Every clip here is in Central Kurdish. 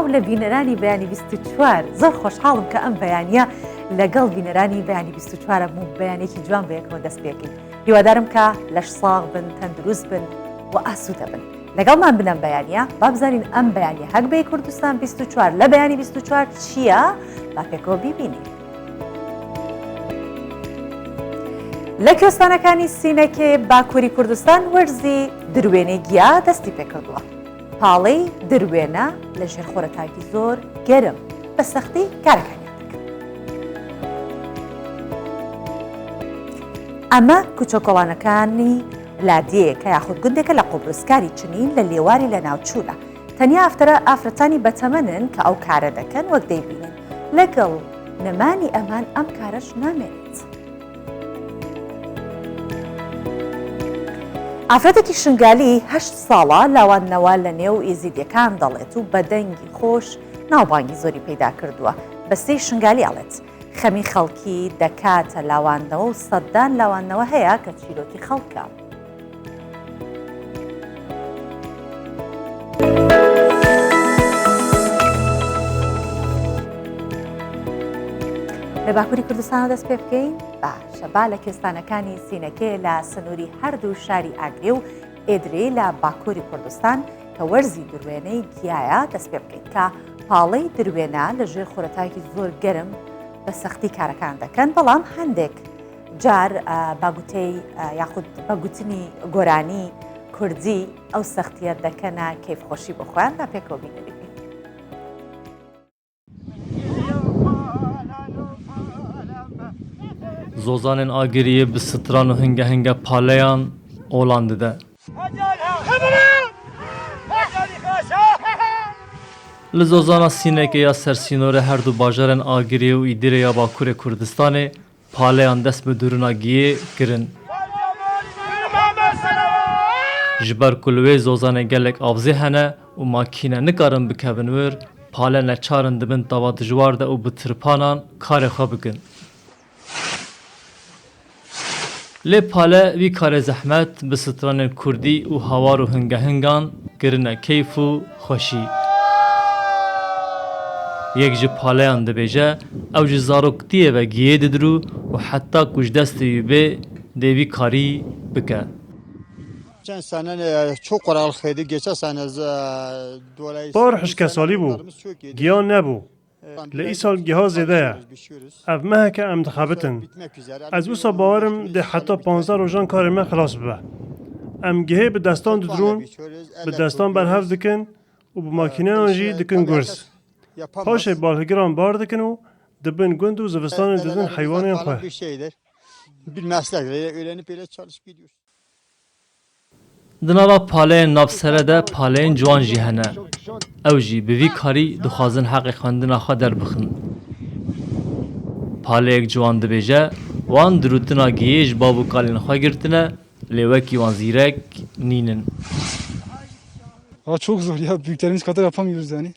سڵاو لە بینەرانی بەیانی 24 زۆر خۆشحاڵم کە ئەم بەیانە لەگەڵ بینەرانی بەیانی 24 بوو بەیانێکی جوان بەیەکەوە دەست پێکەین هیوادارم کە لەش ساغ بن تەندروست بن و ئاسوودە بن لەگەڵمان بنەم بەیانە با بزانین ئەم بەیانە هەگبەی کوردستان 24 لە بەیانی 24 چییە با پێکەوە بیبینین. لە کوێستانەکانی سینەکێ باکووری کوردستان وەرزی دروێنەی گیا دەستی پێکردووە. پاڵەی دروێنە لە ژێر خۆرەتاکی زۆر گەرم بە سەختی کارەکانیان دەکەن. ئەمە کوچە کۆڵانەکانی لادێیەکە یاخود گوندێکە لە قوبرس کاری چنین لە لێواری لەناوچوونە. تەنیا ئەفتەرە ئافرەتانی بەتەمەنن کە ئەو کارە دەکەن وەک دەیبینن لەگەڵ نەمانی ئەمان ئەم کارەش نامێنێت. ئافرەتێکی شنگالی هەشت ساڵە لاواندنەوە لە نێو ئێزیدیەکان دەڵێت و بە دەنگی خۆش ناوبانگی زۆری پەیدا کردووە بە سێی شنگالی ئەڵێت خەمی خەڵکی دەکاتە لاواندنەوە و سەدان لاواندنەوە هەیە کە چیرۆکی خەڵکە. لە باکووری کوردستانەوە دەست پێ بکەین باشە با لە کوێستانەکانی سینەکێ لە سنووری هەردوو شاری ئاگرێ و ئێدرێ لە باکووری کوردستان کە وەرزی دروێنەی گیایە دەست پێ بکەین کە پاڵەی دروێنە لە ژێر خۆرەتاکی زۆر گەرم بە سەختی کارەکان دەکەن بەڵام هەندێک جار بە گوتەی یاخود بە گوتنی گۆرانی کوردی ئەو سەختیە دەکەنە کەیفخۆشی بۆ خۆیان با پێکەوە بینەری بین. Zozanên Agiriyê bi stran û hinge hinge paleyan olan dide. Li Zozana Sînekê ya ser sînorê her du bajarên Agiriyê û Îdirê ya Bakurê Kurdistanê Paleyan dest bi dirûna giyê kirin. Ji ber ku li wê zozanê gelek avzê hene û makîne nikarin bikevin wir, pale neçar in di bin tava dijwar de û bi tirpanan karê xwe bikin. Lê pale vî karê zehmet bi stranên kurdî û hawar û hingehingan kirine keyf û xweşî. Yek ji paleyan dibêje ew ji zaroktiyê ve giyê didirû û heta ku ji destê wî bê dê vî karî bike. Par hişkesalî bû, giya nebû. Lê îsal giha zêde ye. Ev meheke em dixebitin. Ez wisa bawer im dê heta 15 rojan karê me xilas bibe. Em gihê bi destan didirûn, bi destan berhev dikin û bi makîneyan jî dikin gurz. Paşê balhigiran bar dikin û dibin gund û zivistanê didin heywanên xwe. Di nava paleyên navsere de paleyên ciwan jî hene. Ew jî bi vî karî dixwazin heqê xwendina xwe derbixin. Paleyek ciwan dibêje, wan dirûtina giyê ji bav û kalên xwe girtine lê wekî wan zîrek nînin. Çok zor ya büyüklerimiz kadar yapamıyoruz yani.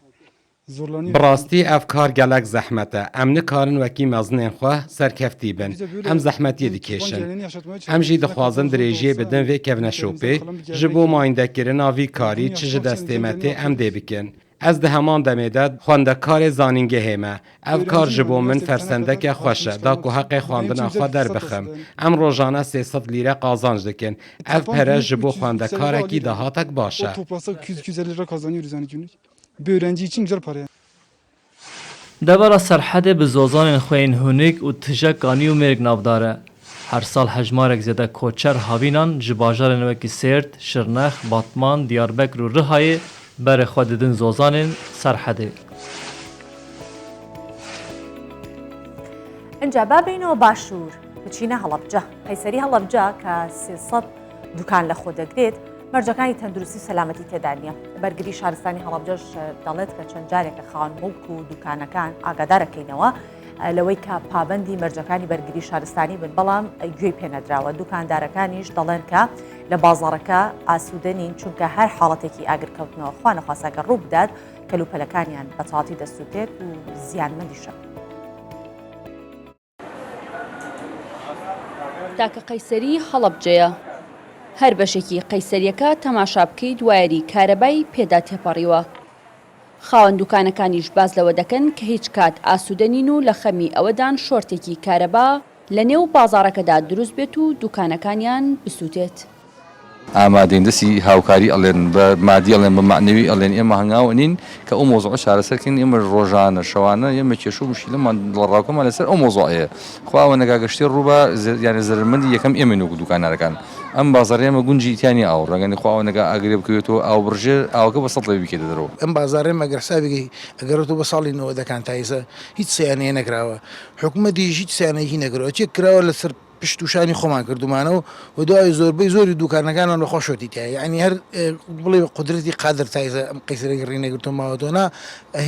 Bi rastî ev kar gelek zehmet e. Em nikarin wekî mezinên xwe serkeftî bin. Em zehmetiyê dikêşin. Em jî dixwazin dirêjiyê bidin vê kevneşopê. Ji bo mayîndekirina vî karî çi ji destê me tê em dê bikin. Ez di heman demê de xwendekarê zanîngehê me. Ev kar ji bo min fersendeke xweş e da ku heqê xwendina xwe derbixim. Em rojane 300 lîre qazanc dikin. Ev pere ji bo xwendekarekî dahatek baş e. Bir öğrenci için güzel para yani. Devera Serhedê bi zozanên xwe yên hûnik û tije kanî û mêrg navdar e. Her sal hejmarek zêde koçer havînan ji bajarên wekî Sêrt, Şirnex, Batman, Diyarbekir û Rihayê berê xwe didin zozanên Serhedê. Inca ba bêyno Başûr, biçîne Helebce. Qeyserî Helebce کە 300 دوکان لە خۆ دەگرێت، مەرجەکانی تەندروستی و سەلامەتی تێدا نییە. بەرگری شارستانی هەڵەبجەش دەڵێت کە چەند جارێکە خاوەن موڵک و دوکانەکان ئاگادارەکەینەوە لەوەی کە پابەندی مەرجەکانی بەرگری شارستانی بن بەڵام گوێی پێنەدراوە دوکاندارەکانیش دەڵێن کە لە بازاڕەکە ئاسوودە نین چونکە هەر حاڵەتێکی ئاگرکەوتنەوە خوانەخواستەگە ڕوو بدات کەلوپەلەکانیان بە تەواوەتی دەسووتێت و زیانمەندیشە. تاکە قەیسەری هەڵەبجەیە. هەر بەشێکی قەیسەریەکە تەماشا بکەیت وایەری کارەبای پێدا تێپەڕیوە. خاوەن دوکانەکانیش باس لەوە دەکەن کە هیچ کات ئاسوودە نین و لە خەمی ئەوەدان شۆرتێکی کارەبا لە نێو بازاڕەکەدا دروست بێت و دوکانەکانیان بسووتێت. ئامادەین دەستی هاوکاری ئەڵێن بە مادی ئەڵێن بە مەعنەوی ئەڵێن ئێمە هەنگاو ئەنین کە ئەو مەوزوعە چارەسەر کەین ئێمە ڕۆژانە شەوانە ئێمە کێشە و مشکیلەمان دڵەڕاوکەمان لەسەر ئەو مەوزوعەیە خوا ئەوە نەکا گەشتێ ڕوو بە یانێ زەرەرمەندی یەکەم ئێمەین وەکو دوکاندارەکان ئەم بازاڕەی ئێمە گونجی تیا نیە ئاو ڕەنگە خوا ئەوە نەکا ئاگرێ بکەوێتەوە ئاو بڕژێ ئاوەکە بە سەتڵێ بیکەیتە دەرەوە. ئەم بازاڕەی ئێمە گەر حسابی کەی ئەگەڕێتەوە بۆ ساڵی نەوەدەکان تا ئیستا هیچ سەیانەیە نەکراوە حکومەتیش هیچ سەیانەیەکی نەکردوە چێک کراوە لەسەر پشت و شانی خۆمان کردومانە و و دوای زۆربەی زۆری دوکانەکانمان بەخوا شۆتی تایە یعنی هەر بڵێ قودرەتی قادر تا ئێستا ئەم قەیسەرێک ڕی نەگرتووە ماوەتەوە نا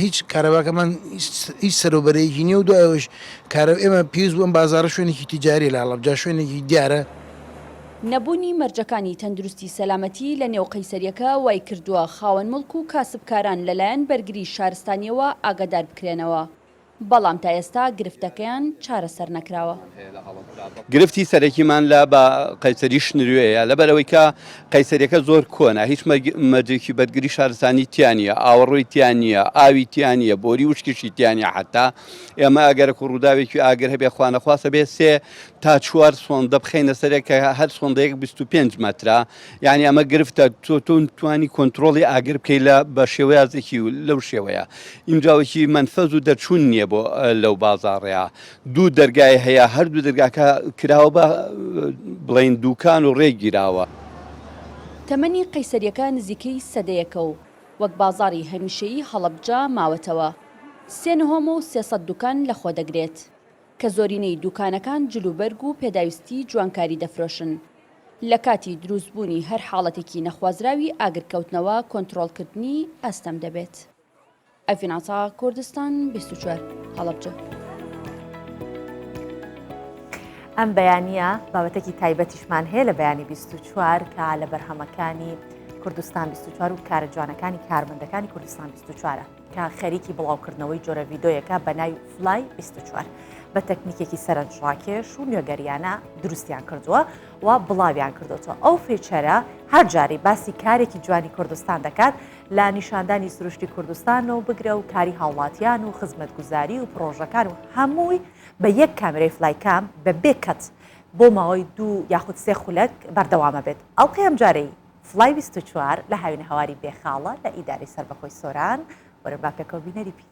هیچ کارەباکەمان هیچ سەرۆبەرەیەکی نییە و دوای ئەوەش کارە ئێمە پێویست بوو ئەم بازاڕە شوێنێکی تیجاریە لە هەڵەبجە شوێنێکی دیارە. نەبوونی مەرجەکانی تەندروستی سەلامەتی لە نێو قەیسەریەکە وای کردووە خاوەن موڵک و کاسبکاران لەلایەن بەرگری شارستانیەوە ئاگادار بکرێنەوە. بەڵام تا ئێستا گرفتەکەیان چارەسەر نەکراوە. گرفتی سەرەکیمان لە بە قەیسەری شنروێیە لەبەر ئەوەی کە قەیسەریەکە زۆر کۆنە هیچ مەرجێکی بەرگری شارستانی تیا نییە ئاوەڕۆی تیا نییە ئاوی تیا نییە بۆری وشکیشی تیا نییە حتا ئێمە ئەگەرەک و ڕووداوێکی ئاگر هەبێ خوانەخواستە بێ سێ تا چوار سۆندە بخەینە سەرێک کە هەر سۆندەیەک 25 مەترە یعنی ئەمە گرفتە تۆ تۆ توانی کۆنتترۆلی ئاگر بکەی لە بە شێوەیازێکی لەو شێوەیە ئینجا وەکی مەنفەز و دەرچوون نییە بۆ لەو بازاڕەیە دوو دەرگای هەیە هەردوو دەرگاکە کراوە بە بڵین دوکان و ڕێ گیراوە. تەمەنی قەیسەرییەکە نزیکەی سەدەیەکە و وەک بازاڕی هەمیشەیی هەڵەبجە ماوەتەوە. سێ نهۆم و 300 دوکان لەخۆدەگرێت، کە زۆرینەی دوکانەکان جلوبەرگ و پێداویستی جوانکاری دەفرۆشن. لە کاتی دروستبوونی هەر حاڵەتێکی نەخوازراوی ئاگرکەوتنەوە کۆنترۆڵکردنی ئەستەم دەبێت. ئەڤین عەتا، کوردستان 24، هەڵەبجە. ئەم بەیانیە بابەتێکی تایبەتیشمان هەیە لە بەیانی 24 کە لە بەرهەمەکانی کوردستان 24 و کارە جوانەکانی کارمەندەکانی کوردستان 24 کە خەریکی بڵاوکردنەوەی جۆرە ڤیدۆیەکە بە ناوی فلای 24 بە تەکنیکێکی سەرنجڕاکێش و نوێگەریانە دروستیان کردووە و بڵاویان کردوەوە ئەو feature ە هەر جارەی باسی کارێکی جوانی کوردستان دەکات لە نیشاندانی سروشتی کوردستان و بگرە و کاری هاوڵاتیان و خزمەتگوزاری و پڕۆژەکان و هەمووی بە یەک کامێرەی flycam بە بێ cut بۆ ماوەی دوو یاخود سێ خولەک بەردەوامە بێت. ئەڵقەی ئەمجارەی فلای 24 لە هاوینەهەواری بێخاڵە لە ئیدارەی سەربەخۆی سۆران، وەرن با پێکەوە بینەری بین.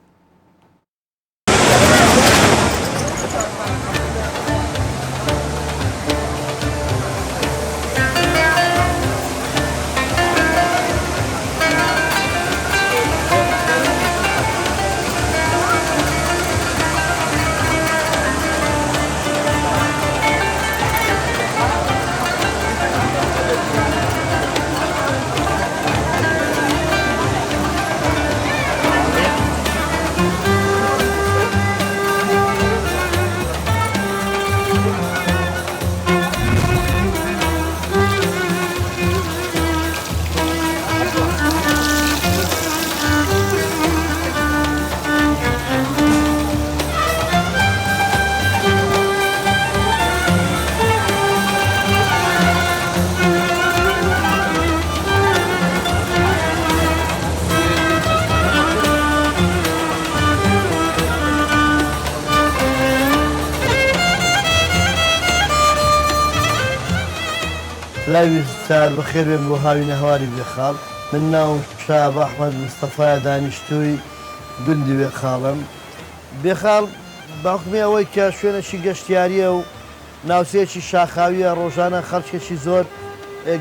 لاوی سار بەخێر بێن بۆ هاوینەهەواری بێخاڵ. من ناوم شاب ئەحمەد مستەفایە دانیشتووی گوندی بێخاڵم. بێخاڵ بە حوکمی ئەوەی کە شوێنێکی گەشتیارییە و ناوچەیەکی شاخاوییە ڕۆژانە خەڵکێکی زۆر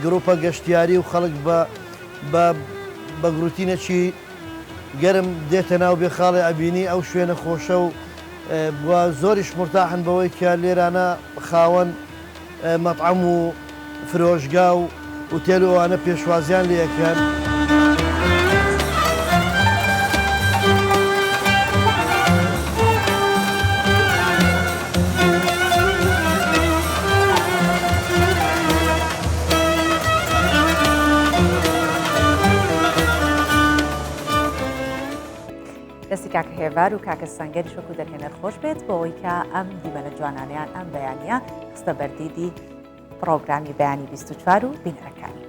گروپە گەشتیاری و خەڵک بە بە بە گروتینێکی گەرم دێتە ناو بێخاڵێ ئەبینی ئەو شوێنە خۆشە و و زۆریش مورتاحن بەوەی کە لێرانە خاوەن مەتعەم و فرۆشگا و ئوتێل و ئەوانە پێشوازیان لێ ئەکەن. دەستی کاکە هێڤار و کاکە سەنگەریش وەکو دەرهێنەر خۆش بێت بۆ ئەوەی کە ئەم دیمەنە جوانانەیان ئەم بەیانە خستە بەردیدی پڕۆگرامی بەیانی 24 و بینەرەکانی.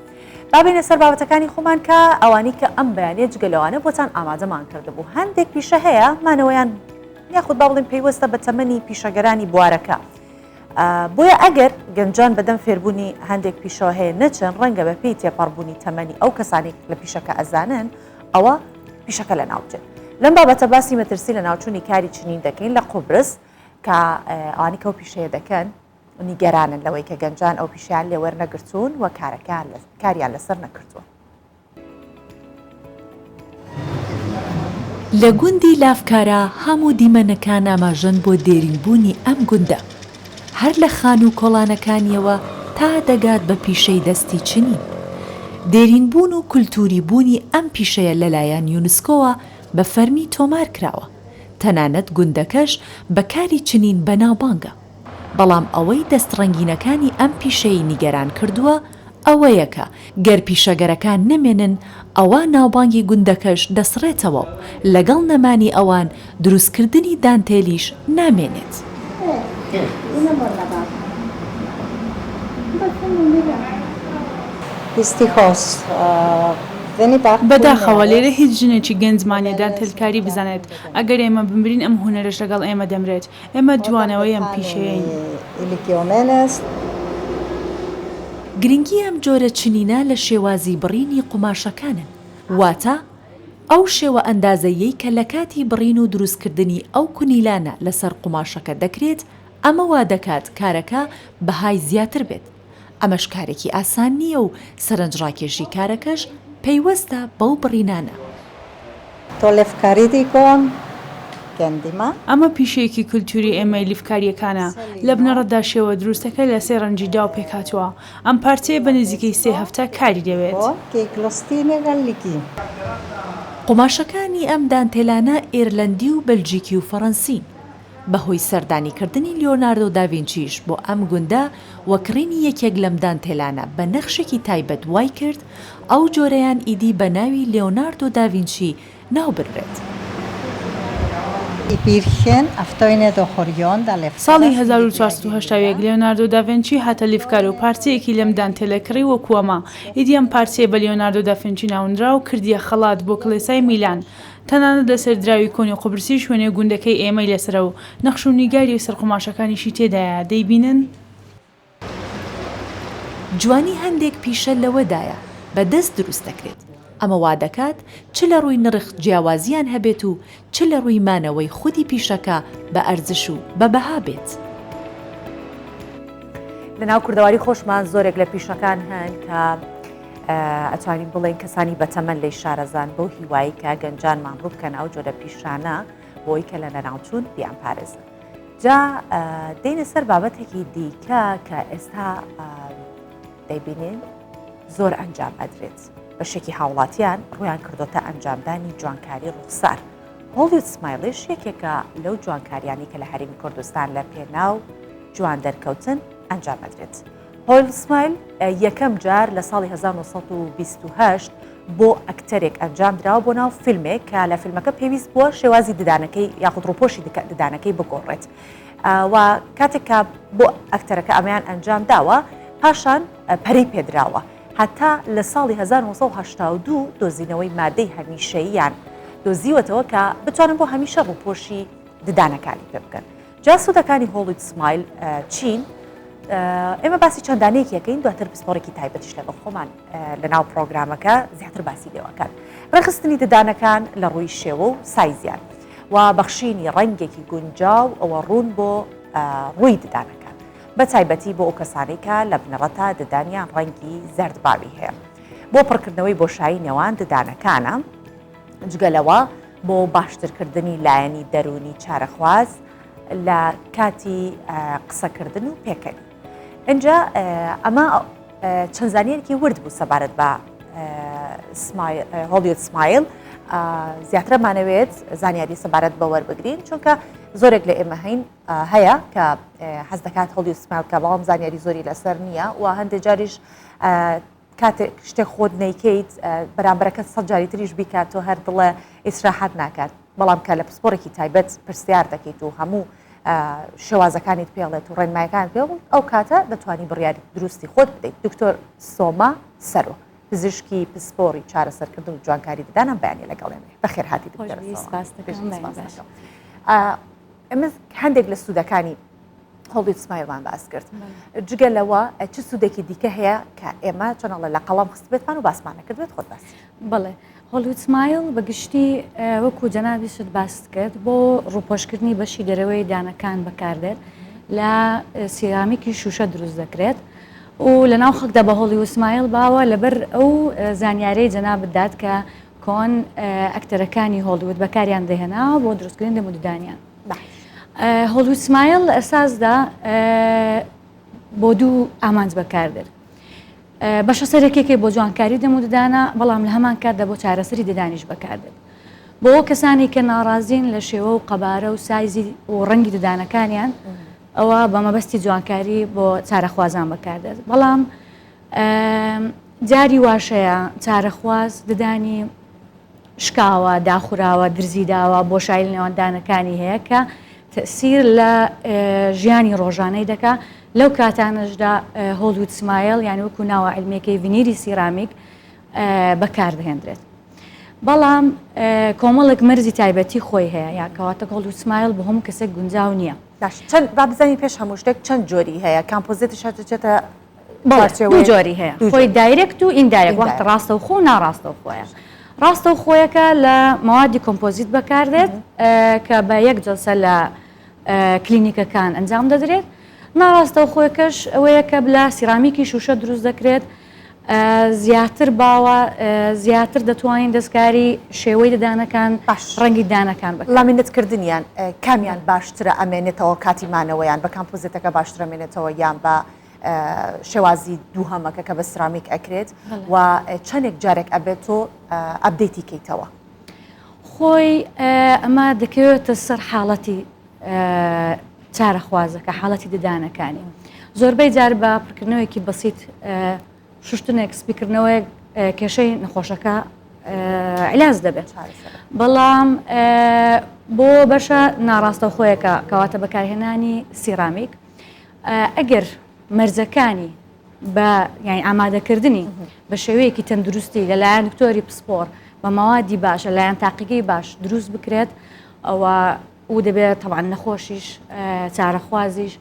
با بێینە سەر بابەتەکانی خۆمان کە ئەوانی کە ئەم بەیانیە جگە لەوانە بۆتان ئامادەمان کردبوو هەندێک پیشە هەیە مانەوەیان یاخود با بڵێن پەیوەستە بە تەمەنی پیشەگەرانی بوارەکە بۆیە ئەگەر گەنجان بەدەم فێربوونی هەندێک پیشەوە هەیە نەچن ڕەنگە بە پێی تێپەڕبوونی تەمەنی ئەو کەسانی لە پیشەکە ئەزانن ئەوە پیشەکە لە ناوچێت لەم بابەتە باسی مەترسی لە ناوچوونی کاری چنین دەکەین لە قوبرس کە ئەوانی کەو پیشەیە دەکەن نیگەرانن لەوەی کە گەنجان ئەو پیشەیان لێ وەرنەگرتوون و کارەکەیان کاریان لەسەر نەکردووە. لە گوندی لافکارا هەموو دیمەنەکان ئاماژەن بۆ دێرینبوونی ئەم گوندە، هەر لە خانوو و کۆڵانەکانیەوە تا دەگات بە پیشەی دەستی چنین. دێرینبوون و کولتووری بوونی ئەم پیشەیە لەلایەن یونسکۆوە بە فەرمی تۆمار کراوە، تەنانەت گوندەکەش بە کاری چنین بەناوبانگە. بەڵام ئەوەی دەست ڕەنگینەکانی ئەم پیشەیەی نیگەران کردووە ئەوەیە کە گەر پیشەگەرەکان نەمێنن ئەوا ناوبانگی گوندەکەش دەسڕێتەوە و لەگەڵ نەمانی ئەوان دروستکردنی دانتێلیش نامێنێت. بەداخەوە لێرە هیچ ژنێکی گەنجمان نیە دانتێلکاری بزانێت، ئەگەر ئێمە بمرین ئەم هونەرەش لەگەڵ ئێمە دەمرێت. ئێمە دوانەوەی ئەم پیشەیەین. گرنگی ئەم جۆرە چنینە لە شێوازی بڕینی قوماشەکانن، واتە ئەو شێوە ئەندازەییەی کە لە کاتی بڕین و دروستکردنی ئەو کونیلانە لەسەر قوماشەکە دەکرێت، ئەمە وا دەکات کارەکە بەهای زیاتر بێت، ئەمەش کارێکی ئاسان نییە و سەرنجڕاکێشی کارەکەش پەیوەستە بەو بڕینانە. ئەمە پیشەیەکی کولتووری ئێمەی لیفکارییەکانە. لە بنەڕەتدا شێوە دروستەکە لە سێ ڕەنگی داو پێکهاتووە. ئەم پارچەیە بە نزیکەی سێ هەفتە کاری دەوێت. قوماشەکانی ئەم دانتێلانە ئێرلەندی و بەلجیکی و فەڕەنسین. بەهۆی سەردانیکردنی لیۆناردۆ داڤینچیش بۆ ئەم گوندە و کڕینی یەکێک لەم دانتێلانە بە نەخشێکی تایبەت وای کرد ئەو جۆرەیان ئیدی بە ناوی لیۆناردۆ داڤینچی ناو بنرێت. ساڵی 1481 لیۆناردۆ داڤێنچی هاتە لیفکار و پارچەیەکی لەم دانتێلە کڕی وەکو ئەمە. ئیدی ئەم پارچەیە بە لیۆناردۆ دافنچی ناونرا و کردیە خەڵات بۆ کڵێسای میلان. تەنانەت لەسەر دراوی کۆنی قوبرسیش وێنەی گوندەکەی ئێمەی لەسەرە و نەخش و نیگاری سەر قوماشەکانیشی تێدایە، دەیبینن؟ جوانی هەندێک پیشە لەوەدایە بە دەست دروست دەکرێت، ئەمە وا دەکات چ لە ڕووی نرخ جیاوازییان هەبێت و چ لە ڕووی مانەوەی خودی پیشەکە بە ئەرزش و بە بەها بێت. لەناو کوردەواری خۆشمان زۆرێک لە پیشەکان هەن کە ئەتوانین بڵێین کەسانی بەتەمەن لێی شارەزان بەو هیوایی کە گەنجانمان ڕووبکەن ئەو جۆرە پیشانە بۆی کە لە لەناوچوون بیان پارێزن. جا دێنە سەر بابەتێکی دیکە کە ئێستا دەیبینین زۆر ئەنجام ئەدرێت بەشێکی هاوڵاتیان ڕویان کردوتە ئەنجامدانی جوانکاری ڕوخسار Hollywood smile یش یەکێکە لەو جوانکاریانی کە لە هەرێمی کوردستان لە پێناو جوان دەرکەوتن ئەنجام ئەدرێت. Hollywood smile یەکەم جار لە ساڵی 1928 بۆ ئەکتەرێک ئەنجام دراوە بۆ ناو فیلمێک کە لە فیلمەکە پێویست بووە شێوازی ددانەکەی یاخود ڕوپۆشی ددانەکەی بگۆڕێت و کاتێک کە بۆ ئەکتەرەکە ئەمەیان ئەنجام داوە پاشان پەرەی پێدراوە هەتا لە ساڵی 1982 دۆزینەوەی مادەی هەمیشەییان دۆزیوەتەوە کە بتوانن بۆ هەمیشە ڕوپۆشی ددانەکانی پێ بکەن جا سوودەکانی Hollywood smile چین؟ ئێمە باسی چەند دانەیەکی ئەکەین دواتر پسپۆڕێکی تایبەتیش لەگەڵ خۆمان لەناو پرۆگرامەکە زیاتر باسی لێوەکات ڕێکخستنی ددانەکان لە ڕووی شێوە و سایزیان و بەخشینی ڕەنگێکی گونجاو ئەوە ڕوون بۆ ڕووی ددانەکان بە تایبەتی بۆ ئەو کەسانەی کە لە بنەڕەتا ددانیان ڕەنگی زەردباوی هەیە بۆ پڕکردنەوەی بۆشایی نێوان ددانەکانە جگە لەوە بۆ باشترکردنی لایەنی دەروونی چارەخواز لە کاتی قسەکردن و پێکەنی. ئینجا ئەمە چەند زانیارێکی ورد بوو سەبارەت بە Hollywood smile زیاترمانەوێت زانیاری سەبارەت بە وەربگرین چونکە زۆرێک لە ئێمە هەین هەیە کە حەز دەکات Hollywood smile کە بەڵام زانیاری زۆری لەسەر نییە و هەندێک جاریش کاتێک شتێک خۆت نەیکەیت بەرامبەرەکەت سەد جاری تریش بیکات تۆ هەر دڵە ئیسراحەت ناکات بەڵام کە لە پسپۆڕێکی تایبەت پرسیار دەکەیت و هەموو شێوازەکانیت پێڵێت و ڕێنمایەکان پێ ئەو کاتە دەتوانی بڕیاری دروستی خۆت بدەیت دکتۆر سۆما سەرۆ. پزیشکی پسپۆڕی چارەسەرکردن و جوانکاری ددان ئەم بەیانیە لەگەڵ ئێمەیە. بەخێر هاتی دکتۆرە سۆران. ئێمە هەندێک لە سوودەکانی Hollywood smile مان باس کرد. جگە لەوە چ سوودێکی دیکە هەیە کە ئێمە چۆنەڵە لە قەڵەم خستبێتمان و باسمان نەکردبێت خۆت باسی. بەڵێ Hollywood smile بە گشتی وەکو جەنابیشت باست کرد بۆ ڕووپۆشکردنی بەشی دەرەوەی دانەکان بەکاردێت لە سیرامیکی شوشە دروست دەکرێت و لەناو خەڵکدا بە Hollywood smile باوە لەبەر ئەو زانیارەی جەنابت دات کە کۆن ئەکتەرەکانی هۆڵیوود بەکاریان دەهێنا بۆ دروستکردنی دەم و ددانیان. Hollywood smile لە ئەساسدا بۆ دوو ئامانج بەکاردێت. بەشە سەرەکیەکەی بۆ جوانکاری دەم و ددانە، بەڵام لە هەمان کاتدا بۆ چارەسەری ددانیش بەکاردێت. بۆ ئەو کەسانەی کە ناڕازین لە شێوە و قەبارە و سایزی و ڕەنگی ددانەکانیان، ئەوە بە مەبەستی جوانکاری بۆ چارەخوازان بەکاردێت. بەڵام جاری واشەیە چارەخواز ددانی شکاوە، داخوراوە، درزی داوە، بۆشایی لە نێوان دانەکانی هەیە کە تەئسیر لە ژیانی ڕۆژانەی دەکا، لەو کاتانەشدا Hollywood smile یانی وەکوو ناوە عیلمیەکەی ڤینیری سیرامیک بەکار دەهێندرێت. بەڵام کۆمەڵێک مەرجی تایبەتی خۆی هەیە یا کەواتە Hollywood smile بۆ هەموو کەسێک گونجاو نییە. باش چەند با بزانین پێش هەموو شتێک چەند جۆری هەیە کامپۆزێتیش هەر دەچێتە دوو جۆری هەیە خۆی direct و indirect واتە ڕاستەوخۆ و ناڕاستەوخۆیە. ڕاستەوخۆیەکە لە مەوادی کۆمپۆزیت بەکاردێت کە بە یەک جەلسە لە کلینیکەکان ئەنجام دەدرێت. ناڕاستەوخۆیەکەش ئەوەیە کە لە سیرامیکی شوشە دروست دەکرێت زیاتر باوە زیاتر دەتوانین دەستکاری شێوەی ددانەکان ڕەنگی دانەکان بکەین. laminate کردنیان کامیان باشترە ئەمێنێتەوە کاتی مانەوەیان بە کامپۆزیتەکە باشترە مێنێتەوە یان بە شێوازی دووهەمەکە کە بە سرامیک ئەکرێت و چەندێک جارێک ئەبێت تۆ update ی کەیتەوە؟ خۆی ئەمە دەکەوێتە سەر حاڵەتی چارەخوازەکە حاڵەتی ددانەکانی زۆربەی جار بە پڕکردنەوەیەکی بەسیت شوشتنێک سپیکردنەوەیەک کێشەی نەخۆشەکە علاج دەبێت بەڵام بۆ بەشە ناڕاستەوخۆیەکە کەواتە بەکارهێنانی سیرامیک ئەگەر مەرجەکانی بە یانی ئامادەکردنی بە شێوەیەکی تەندروستی لەلایەن دکتۆری پسپۆر بە مەوادی باش لەلایەن تاقیگەی باش دروست بکرێت ئەوە و دەبێت تەوان نەخۆشیش چارەخوازیش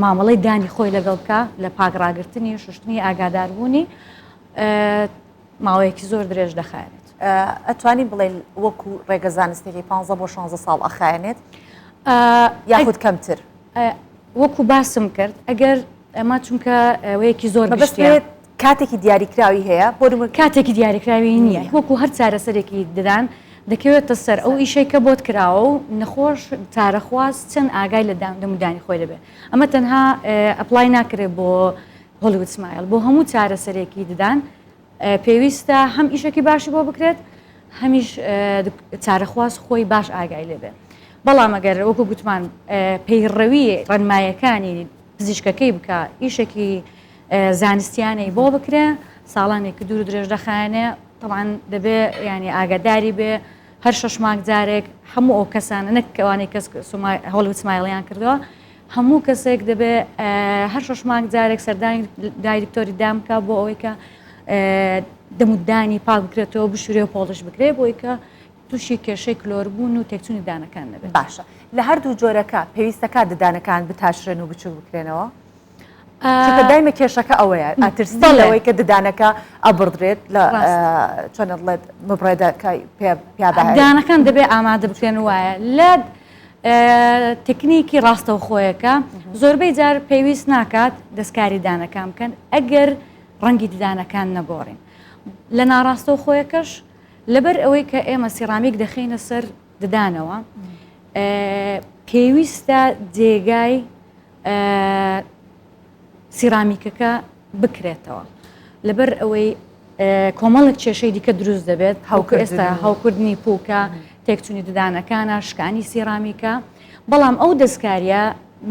مامەڵەی دانی خۆی لەگەڵ بکە لە پاک ڕاگرتنی شوشتنی ئاگاداربوونی ماوەیەکی زۆر درێژ دەخایەنێت. ئەتوانین بڵێین وەکو ڕێگە زانستیەکەی پانزە بۆ شانزە ساڵ ئەخایەنێت یاخود کەمتر؟ وەکو باسم کرد ئەگەر ئەمە چونکە ئەوەیەکی زۆر گشتیە. کاتێکی دیاریکراوی هەیە بۆ نمونە؟ کاتێکی دیاریکراوی نییە وەکو هەر چارەسەرێکی ددان دەکەوێتە سەر ئەو ئیشەی کە بۆت کراوە و نەخۆش چارەخواز چەند ئاگای لە دەمودانی خۆی دەبێت ئەمە تەنها apply ناکرێت بۆ Hollywood smile بۆ هەموو چارەسەرێکی ددان پێویستە هەم ئیشێکی باشی بۆ بکرێت هەمیش چارەخواز خۆی باش ئاگای لێبێ بەڵام ئەگەر وەکو گوتمان پەیڕەوی ڕێنمایەکانی پزیشکەکەی بکە ئیشێکی زانستیانەی بۆ بکرێ ساڵانێکی دوور درێژ دەخایەنێ طبعا دەبێ ینی ئاگاداری بێ هەر شەش مانگ جارێک هەموو ئەو کەسانە نەک ئەوانەی کەس Hollywood smile یان کردووە هەموو کەسێک دەبێ هەر شەش مانگ جارێک سەردانی دای دکتۆری ددان بکا بۆ ئەوەی کە دەموددانی پاک بکرێتەوە بشورێ و polish بکرێ بۆی کە تووشی کێشەی کلۆربوون و تێکچوونی دانەکان نەبێت. باشە لە هەردوو جۆرەکە پێویستەکات ددانەکان بتاشرێن و بچوک بکرێنەوە؟ چونکە دایمە کێشەکە ئەوەیە ئەترسی لەوەی کە ددانەکە ئەبڕدرێت لە چۆن ئەڵێت مبڕێدەکە پێ دانەکان دەبێ ئامادە بکرێن وایە لە تەکنیکی ڕاستەوخۆیەکە زۆربەی جار پێویست ناکات دەستکاری دانەکان بکەن ئەگەر ڕەنگی ددانەکان نەگۆڕین لە ناڕاستەوخۆیەکەش لەبەر ئەوەی کە ئێمە سیرامیک دەخینە سەر ددانەوە پێویستە جێگای سیرامیکەکە بکرێتەوە لەبەر ئەوەی کۆمەڵێک کێشەی دیکە دروست دەبێت هەوکە ئێستا هەوکردنی پوکە تێکچوونی ددانەکانە شکانی سیرامیکە بەڵام ئەو دەستکاریە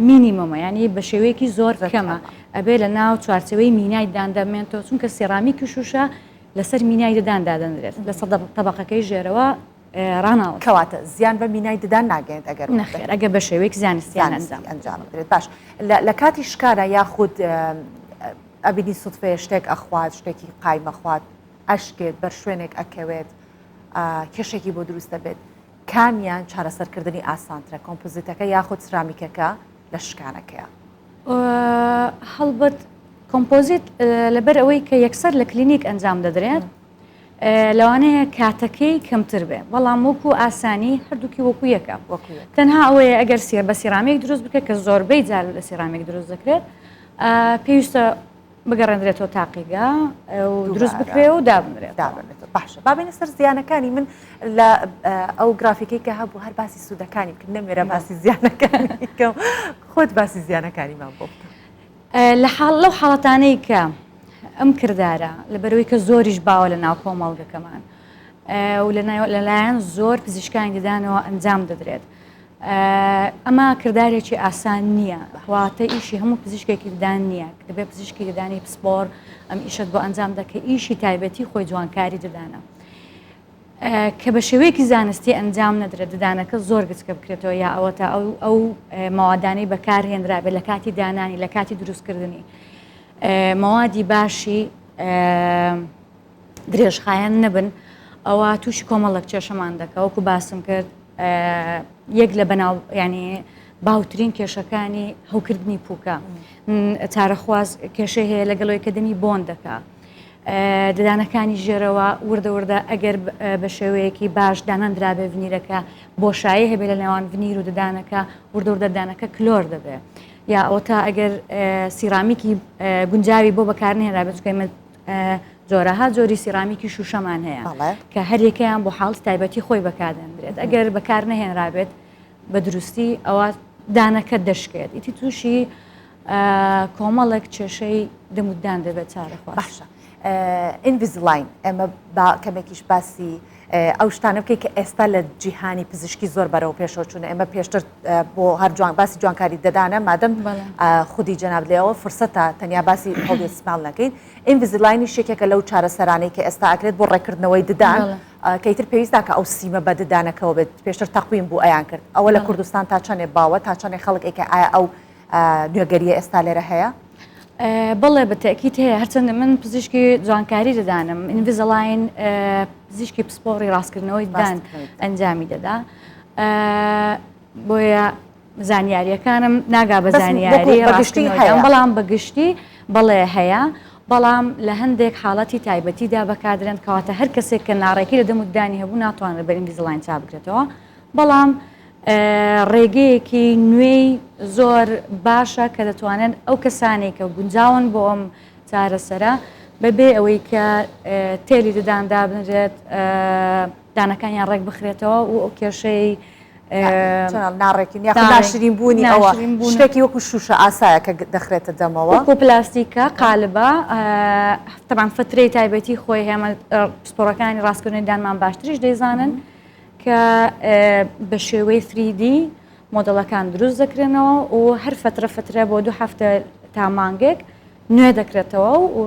مینیمەمە ینی بە شێوەیەکی زۆر کەمە ئەبێ لە ناو چوارچەوەی مینای داندەمێنتەوە چونکە سیرامیکی شوشە لەسەر مینای ددان دادەنرێت لە سەد تەبقەکەی ژێرەوە ڕاناوەستێت. کەواتە زیان بە مینای ددان ناگەیەنێت ئەگەر نەخێر ئەگەر بە شێوەیەکی زانستیانە ئەنجام بدرێت. باش لە کاتی شکانە یاخود. ئەبینی سوتفەیە شتێک ئەخوات شتێکی قایمەخوات ئەشکێت بەر شوێنێک ئەکەوێت کێشێکی بۆ دروست دەبێت کامیان چارەسەرکردنی ئاسانترە کۆمپۆزیتەکە یاخود سرامیکەکە لە شکانەکەیە؟ هەڵبەت کۆمپۆزیت لەبەر ئەوەی کە یەکسەر لە کلینیک ئەنجام دەدرێت لەوانەیە کاتەکەی کەمتر بێ بەڵام وەکو ئاسانی هەردووکی وەکو یەکە تەنها ئەوەیە ئەگەر سیە بە سیرامیک دروست بکە کە زۆربەی جار لە سیرامیک دروست دەکرێت پێویستە بگەڕێندرێتەوە تاقیگە و دروست بکرێ و دابنرێت. دابنرێتەوە باشە با بێینە سەر زیانەکانی من لە ئەو گرافیکەی کە هەبوو هەر باسی سوودەکانی بکرد نەمێرە باسی زیانەکانی بکەم خۆت باسی زیانەکانیمان بۆ بکە. لە حاڵ لەو حاڵەتانەی کە ئەم کردارە لەبەرەوەی کە زۆریش باوە لە ناو کۆمەڵگەکەمان و لەلایەن زۆر پزیشکانی ددانەوە ئەنجام دەدرێت ئەمە کردارێکی ئاسان نییە، واتە ئیشی هەموو پزیشکێکی ددان نییە، دەبێت پزیشکی ددانی پسپۆڕ ئەم ئیشەت بۆ ئەنجام بدات کە ئیشی تایبەتی خۆی جوانکاری ددانە. کە بە شێوەیەکی زانستی ئەنجام نەدرێت ددانەکە زۆر گچکە بکرێتەوە یا ئەوەتا ئەو ئەو مەوادانەی بەکارهێنرابێت لە کاتی دانانی لە کاتی دروستکردنی مەوادی باشی درێژخایەن نەبن ئەوە تووشی کۆمەڵێک کێشەمان دەکا وەکو باسم کرد یەک لە بەناو ینی باوترین کێشەکانی هەوکردنی پوکە چارەخواز کێشەی هەیە لەگەڵەوەی کە دەمی بۆن دەکا ددانەکانی ژێرەوە وردە وردە ئەگەر بە شێوەیەکی باش دانەندرابێ ڤنیرەکە بۆشایی هەبێ لە نێوان ڤنیر و ددانەکە وردە وردە دانەکە کلۆر دەبێ یا ئەوەتا ئەگەر سیرامیکی گونجاوی بۆ بەکارنهێنرابێت چونکە ئێمە جۆرەها جۆری سیرامیکی شوشەمان هەیە کە هەریەکەیان بۆ حاڵی تایبەتی خۆی بەکاردەندرێت ئەگەر بەکار نەهێنرابێت بە دروستی ئەوە دانەکە دەشکێت ئیتی تووشی کۆمەڵێک کێشەی دەموددان دەبێت چارەخواز. باشە Invisalign ئێمە با کەمێکیش باسی ئەو شتانە بکەیت کە ئێستا لە جیهانی پزیشکی زۆر بەرەو پێشەوە چوونە ئێمە پێشتر بۆ هەر جوان باسی جوانکاری ددانە مادەم خودی جەناب لێەوە فرسەتە تەنیا باسی Hollywood smile نەکەین Invisalign یش یەکێکە لەو چارەسەرانەی کە ئێستا ئەکرێت بۆ ڕێکردنەوەی ددان کە ئیتر پێویست ناکە ئەو سیمە بە ددانەکەوە بێت پێشتر تەقویم بوو ئەیان کرد ئەوە لە کوردستان تا چەندێ باوە تا چەندێ خەڵک ئەیکە ئایا ئەو نوێگەریە ئێستا لێرە هەیە؟ بەڵێ بە تەئکید هەیە هەرچەندە من پزیشکی جوانکاری ددانم Invisalign پزیشکی پسپۆڕی ڕاستکردنەوەی ددان ئەنجامی دەدا بۆیە زانیاریەکانم ناگا بە زانیاری بەگشتی هەیە بەڵام بەگشتی بەڵێ هەیە بەڵام لە هەندێک حاڵەتی تایبەتیدا بەکاردرێن کەواتە هەر کەسێک کە ناڕێکی لە دەم و ددانی هەبوو ناتوانێت بە Invisalign چاک بکرێتەوە بەڵام ڕێگەیەکی نوێی زۆر باشە کە دەتوانن ئەو کەسانەی کە گونجاون بۆ ئەم چارەسەرە بەبێ ئەوەی کە تێلی ددان دابنرێت دانەکانیان ڕێک بخرێتەوە و ئەو کێشەی ناڕێکی ناشرین بوونی ئەوە شتێکی وەکو شوشە ئاسایە کە دەخرێتە دەمەوە وەکو پلاستیکە قالبە تەبعەن فترەی تایبەتی خۆی هەیە پسپۆڕەکانی ڕاستکردنی دانمان باشتریش دەیزانن کە بە شێوەی 3D مۆدێڵەکان دروست دەکرێنەوە و هەر فترە فترە بۆ دوو هەفتە تا مانگێک نوێ دەکرێتەوە و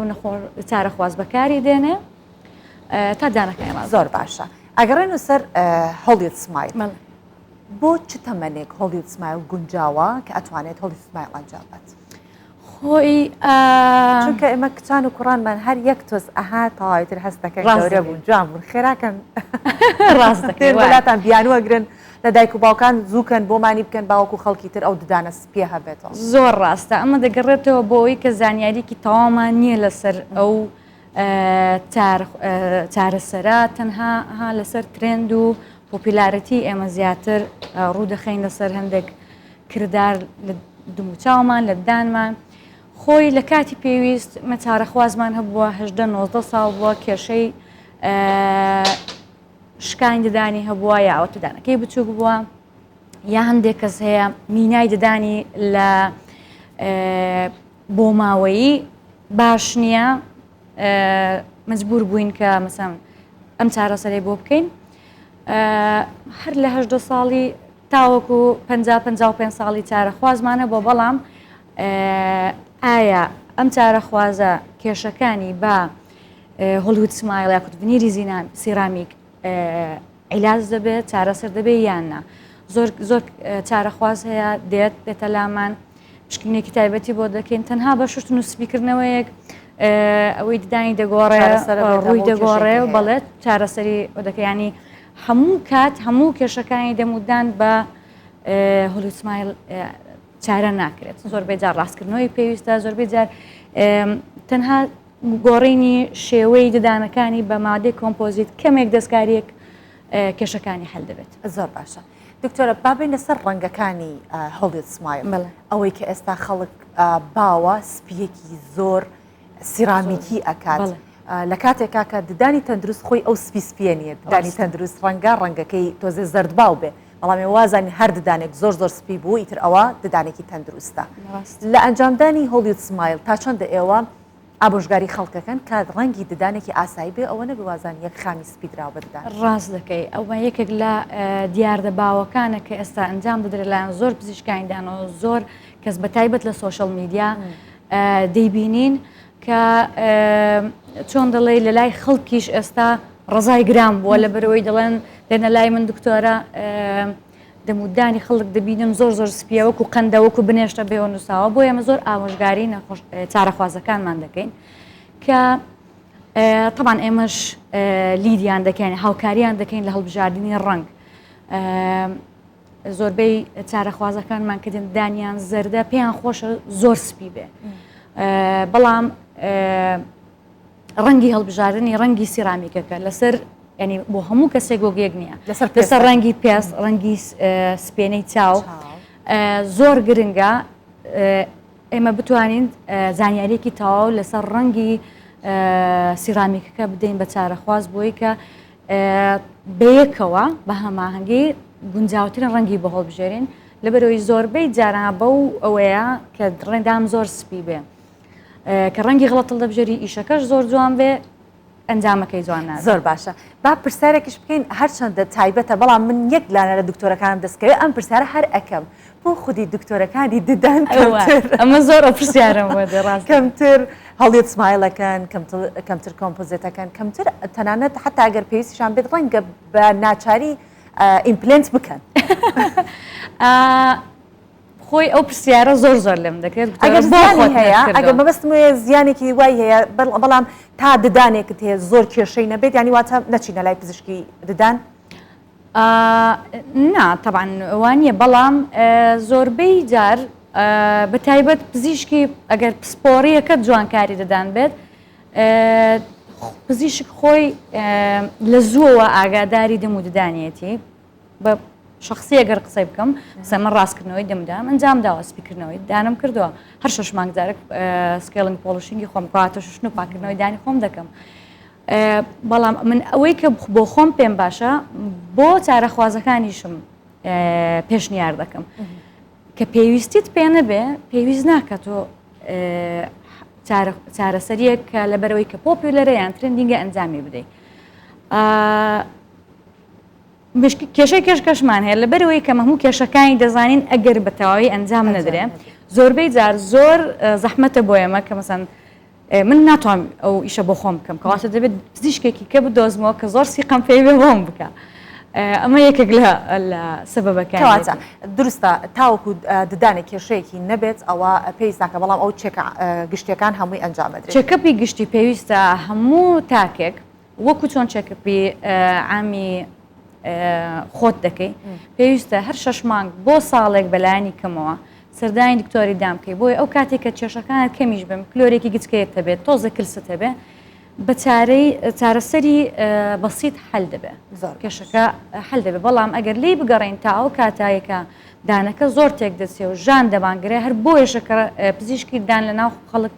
چارەخواز بەکاری دێنێ تا دانەکانی ڕاست زۆر باشە ئەگەڕێن سەر Hollywood smile بۆ چ تەمەنێک Hollywood smile گونجاوە کە ئەتوانێت Hollywood smile ئەنجام بات؟ خۆی چونکە ئێمە کچان و کوڕانمان هەر یەک تۆز ئەها تەواوی تر هەست دەکەن گەورە بوون جوان بوون خێراکەن ڕاست دەکەن وڵاتان بیانوەگرن لە دایک و باوکان زووکەن بۆمانی بکەن باوەکو خەڵکی تر ئەو ددانە سپیە هەبێتەوە. زۆر ڕاستە ئەمە دەگەڕێتەوە بۆ ئەوەی کە زانیاریکی تەواومان نییە لەسەر ئەو چارەسەرە تەنها ها لەسەر ترێند و popularity ئێمە زیاتر ڕوو دەخەین لەسەر هەندێک کردار لە دموچاومان لە ددانمان خۆی لە کاتی پێویست مە چارەخوازمان هەبووە هەژدە 19 ساڵ بووە کێشەی شکانی ددانی هەبووە یا ئەوە ددانەکەی بچووک بووە یا هەندێک کەس هەیە مینای ددانی لە بۆماوەیی باش نییە مەجبور بووین کە مەسەن ئەم چارەسەرەی بۆ بکەین هەر لە هەدە ساڵی تاوەکو 55 ساڵی چارەخوازمانە بۆ بەڵام ئایا ئەم چارەخوازە کێشەکانی بە Hollywood smile یاخود ڤنیری سیرامیک عیلاج دەبێت چارەسەر دەبێت یان نا زۆر زۆر چارەخواز هەیە دێت دێتە لامان. پشکنینێکی تایبەتی بۆ دەکەین تەنها بە شوشتن و سپیکردنەوەیەک ئەوەی ددانی دەگۆڕێ ڕووی دەگۆڕێ و بەڵێت چارەسەری دەکەیانی هەموو کات هەموو کێشەکانی دەمودان بە Hollywood smile چارە ناکرێت زۆربەی جار ڕاستکردنەوەی پێویستە زۆربەی جار تەنها گۆڕینی شێوەی ددانەکانی بە مادەی کۆمپۆزیت کەمێک دەستکاریەک کێشەکانی حل دەبێت. زۆر باشە دکتۆرە با بێینە سەر ڕەنگەکانی Hollywood smile ئەوەی کە ئێستا خەڵک باوە سپیەکی زۆر سیرامیکی ئەکات لە کاتێکا کە ددانی تەندروست خۆی ئەو سپی سپیە نییە ددانی تەندروست ڕەنگە ڕەنگەکەی تۆزێ زەردباو بێ بەڵام وازانی هەر ددانێک زۆر زۆر سپی بوو ئیتر ئەوە ددانێکی تەندروستە لە ئەنجامدانی Hollywood smile تا چەندە ئێوە ئامۆژگاری خەڵکەکەن کە ڕەنگی ددانێکی ئاسایی بێ ئەوە نەبێ وازان یەک خامی سپی دراوە بە ددان. ڕاست دەکەی ئەوە یەکێک لە دیاردە باوەکانە کە ئێستا ئەنجام دەدرێت لایەن زۆر پزیشکانی دانەوە زۆر کەس بە تایبەت لە social media دەیبینین کە چۆن دەڵێی لە لای خەڵکیش ئێستا ڕەزای گران بووە لە بەرەوەی دەڵێن دێنە لای من دکتۆرە دەمودانی خەڵک دەبینم زۆر زۆر سپیە وەکو قەندە وەکو بنێشتە بێوە نووساوە بۆ ئێمە زۆر ئامۆژگاری نەخۆش چارەخوازەکانمان دەکەین کە طبعا ئێمەش لیدیان دەکەین هاوکاریان دەکەین لە هەڵبژاردننی ڕەنگ زۆربەی چارەخوازەکانمان کە دانیان زەردە پێیان خۆشە زۆر سپی بێ بەڵام ڕەنگی هەڵبژاردنی ڕەنگی سیرامیکەکە لەسەر ینی بۆ هەموو کەسێک وەک یەک نییە لەسەر لەسەر ڕەنگی پێست ڕەنگی سپێنەی چاو زۆر گرنگە ئێمە بتوانین زانیاریەکی تەواو لەسەر ڕەنگی سیرامیکەکە بدەین بە چارەخواز بۆی کە بەیەکەوە بە هەماهەنگی گونجاوترین ڕەنگی بۆ هەڵبژێرین لەبەرەوەی زۆربەی جاران بەو ئەوەیە کە ڕێندام زۆر سپی بێ کە ڕەنگی غڵەت هەڵدەبژێری ئیشەکەش زۆر جوان بێ ئەنجامەکەی جوان نابێت. زۆر باشە با پرسیارێکیش بکەین هەرچەندە تایبەتە بەڵام من یەک لانە لە دکتۆرەکانم دەستکەوێت ئەم پرسیارە هەر ئەکەم بۆ خودی دکتۆرەکانی ددان کەمتر ئەمە زۆر ئەو پرسیارەم بۆ دێ ڕاستە کەمتر Hollywood smile ەکەن کەمتر composite ەکەن کەمتر تەنانەت حتا ئەگەر پێویستیشان بێت ڕەنگە بە ناچاری implant بکەن. خۆی ئەو پرسیارە زۆر زۆر لێم دەکرێت ئەگەر زیانی هەیە ئەگەر مەبەستم وەیە زیانێکی وای هەیە بەڵام تا ددانێکت هەیە زۆر کێشەی نەبێت یانی واتە نەچینە لای پزیشکی ددان؟ نا تەبعەن وانییە بەڵام زۆربەی جار بە تایبەت پزیشکی ئەگەر پسپۆڕیەکەت جوانکاری ددان بێت پزیشک خۆی لە زووەوە ئاگاداری دەم و ددانیەتی بە شخصی ئەگەر قسەی بکەم قسە من ڕاستکردنەوەی دەمدام ئەنجام داوە سپیکردنەوەی دانم کردووە هەر شش مانگ جارێک scaling polishing ی خۆم کاتە شوشتن و پاکردنەوەی دانی خۆم دەکەم بەڵام من ئەوەی کە بۆ خۆم پێم باشە بۆ چارەخوازەکانیشم پێشنیار دەکەم کە پێویستیت پێ نەبێ پێویست ناکە تۆ چارەسەریەک کە لەبەرەوەی کە popular ە یان trending ە ئەنجامی بدەیت. کێشەی کێشکەشمان هەیە لەبەرئەوەی کە هەموو کێشەکانی دەزانین ئەگەر بە تەواوی ئەنجام نەدرێ زۆربەی جار زۆر زەحمەتە بۆ ئێمە کە مەسەن من ناتوانم ئەو ئیشە بۆ خۆم بکەم کەواتە دەبێت پزیشکێکی کە بدۆزمەوە کە زۆر سیقەم پێی بێ بۆم بکە ئەمە یەکێک لە لە سەبەبەکان کەواتە دروستە تاوەکو ددانێک کێشەیەکی نەبێت ئەوە پێویست ناکە بەڵام ئەو چێکە گشتیەکان هەمووی ئەنجام ئەدرێت. checkup ی گشتی پێویستە هەموو تاکێک وەکو چۆن checkup ی عامی خۆت دەکەی پێویستە هەر شەش مانگ بۆ ساڵێک بەلایەنی کەمەوە سەردانی دکتۆری دان بکەی بۆیە ئەو کاتێک کە کێشەکانت کەمیش بن کلۆرێکی گچکەیەت هەبێت تۆزە کلست هەبێ بە چارەی چارەسەری بەسیت حل دەبێ زۆر کێشەکە حل دەبێ بەڵام ئەگەر لی بگەڕین تا ئەو کاتایەکە دانەکە زۆر تێک دەچێ و ژان دەمانگرێ هەر بۆیەشە کە پزیشکی دان لە ناو خەڵک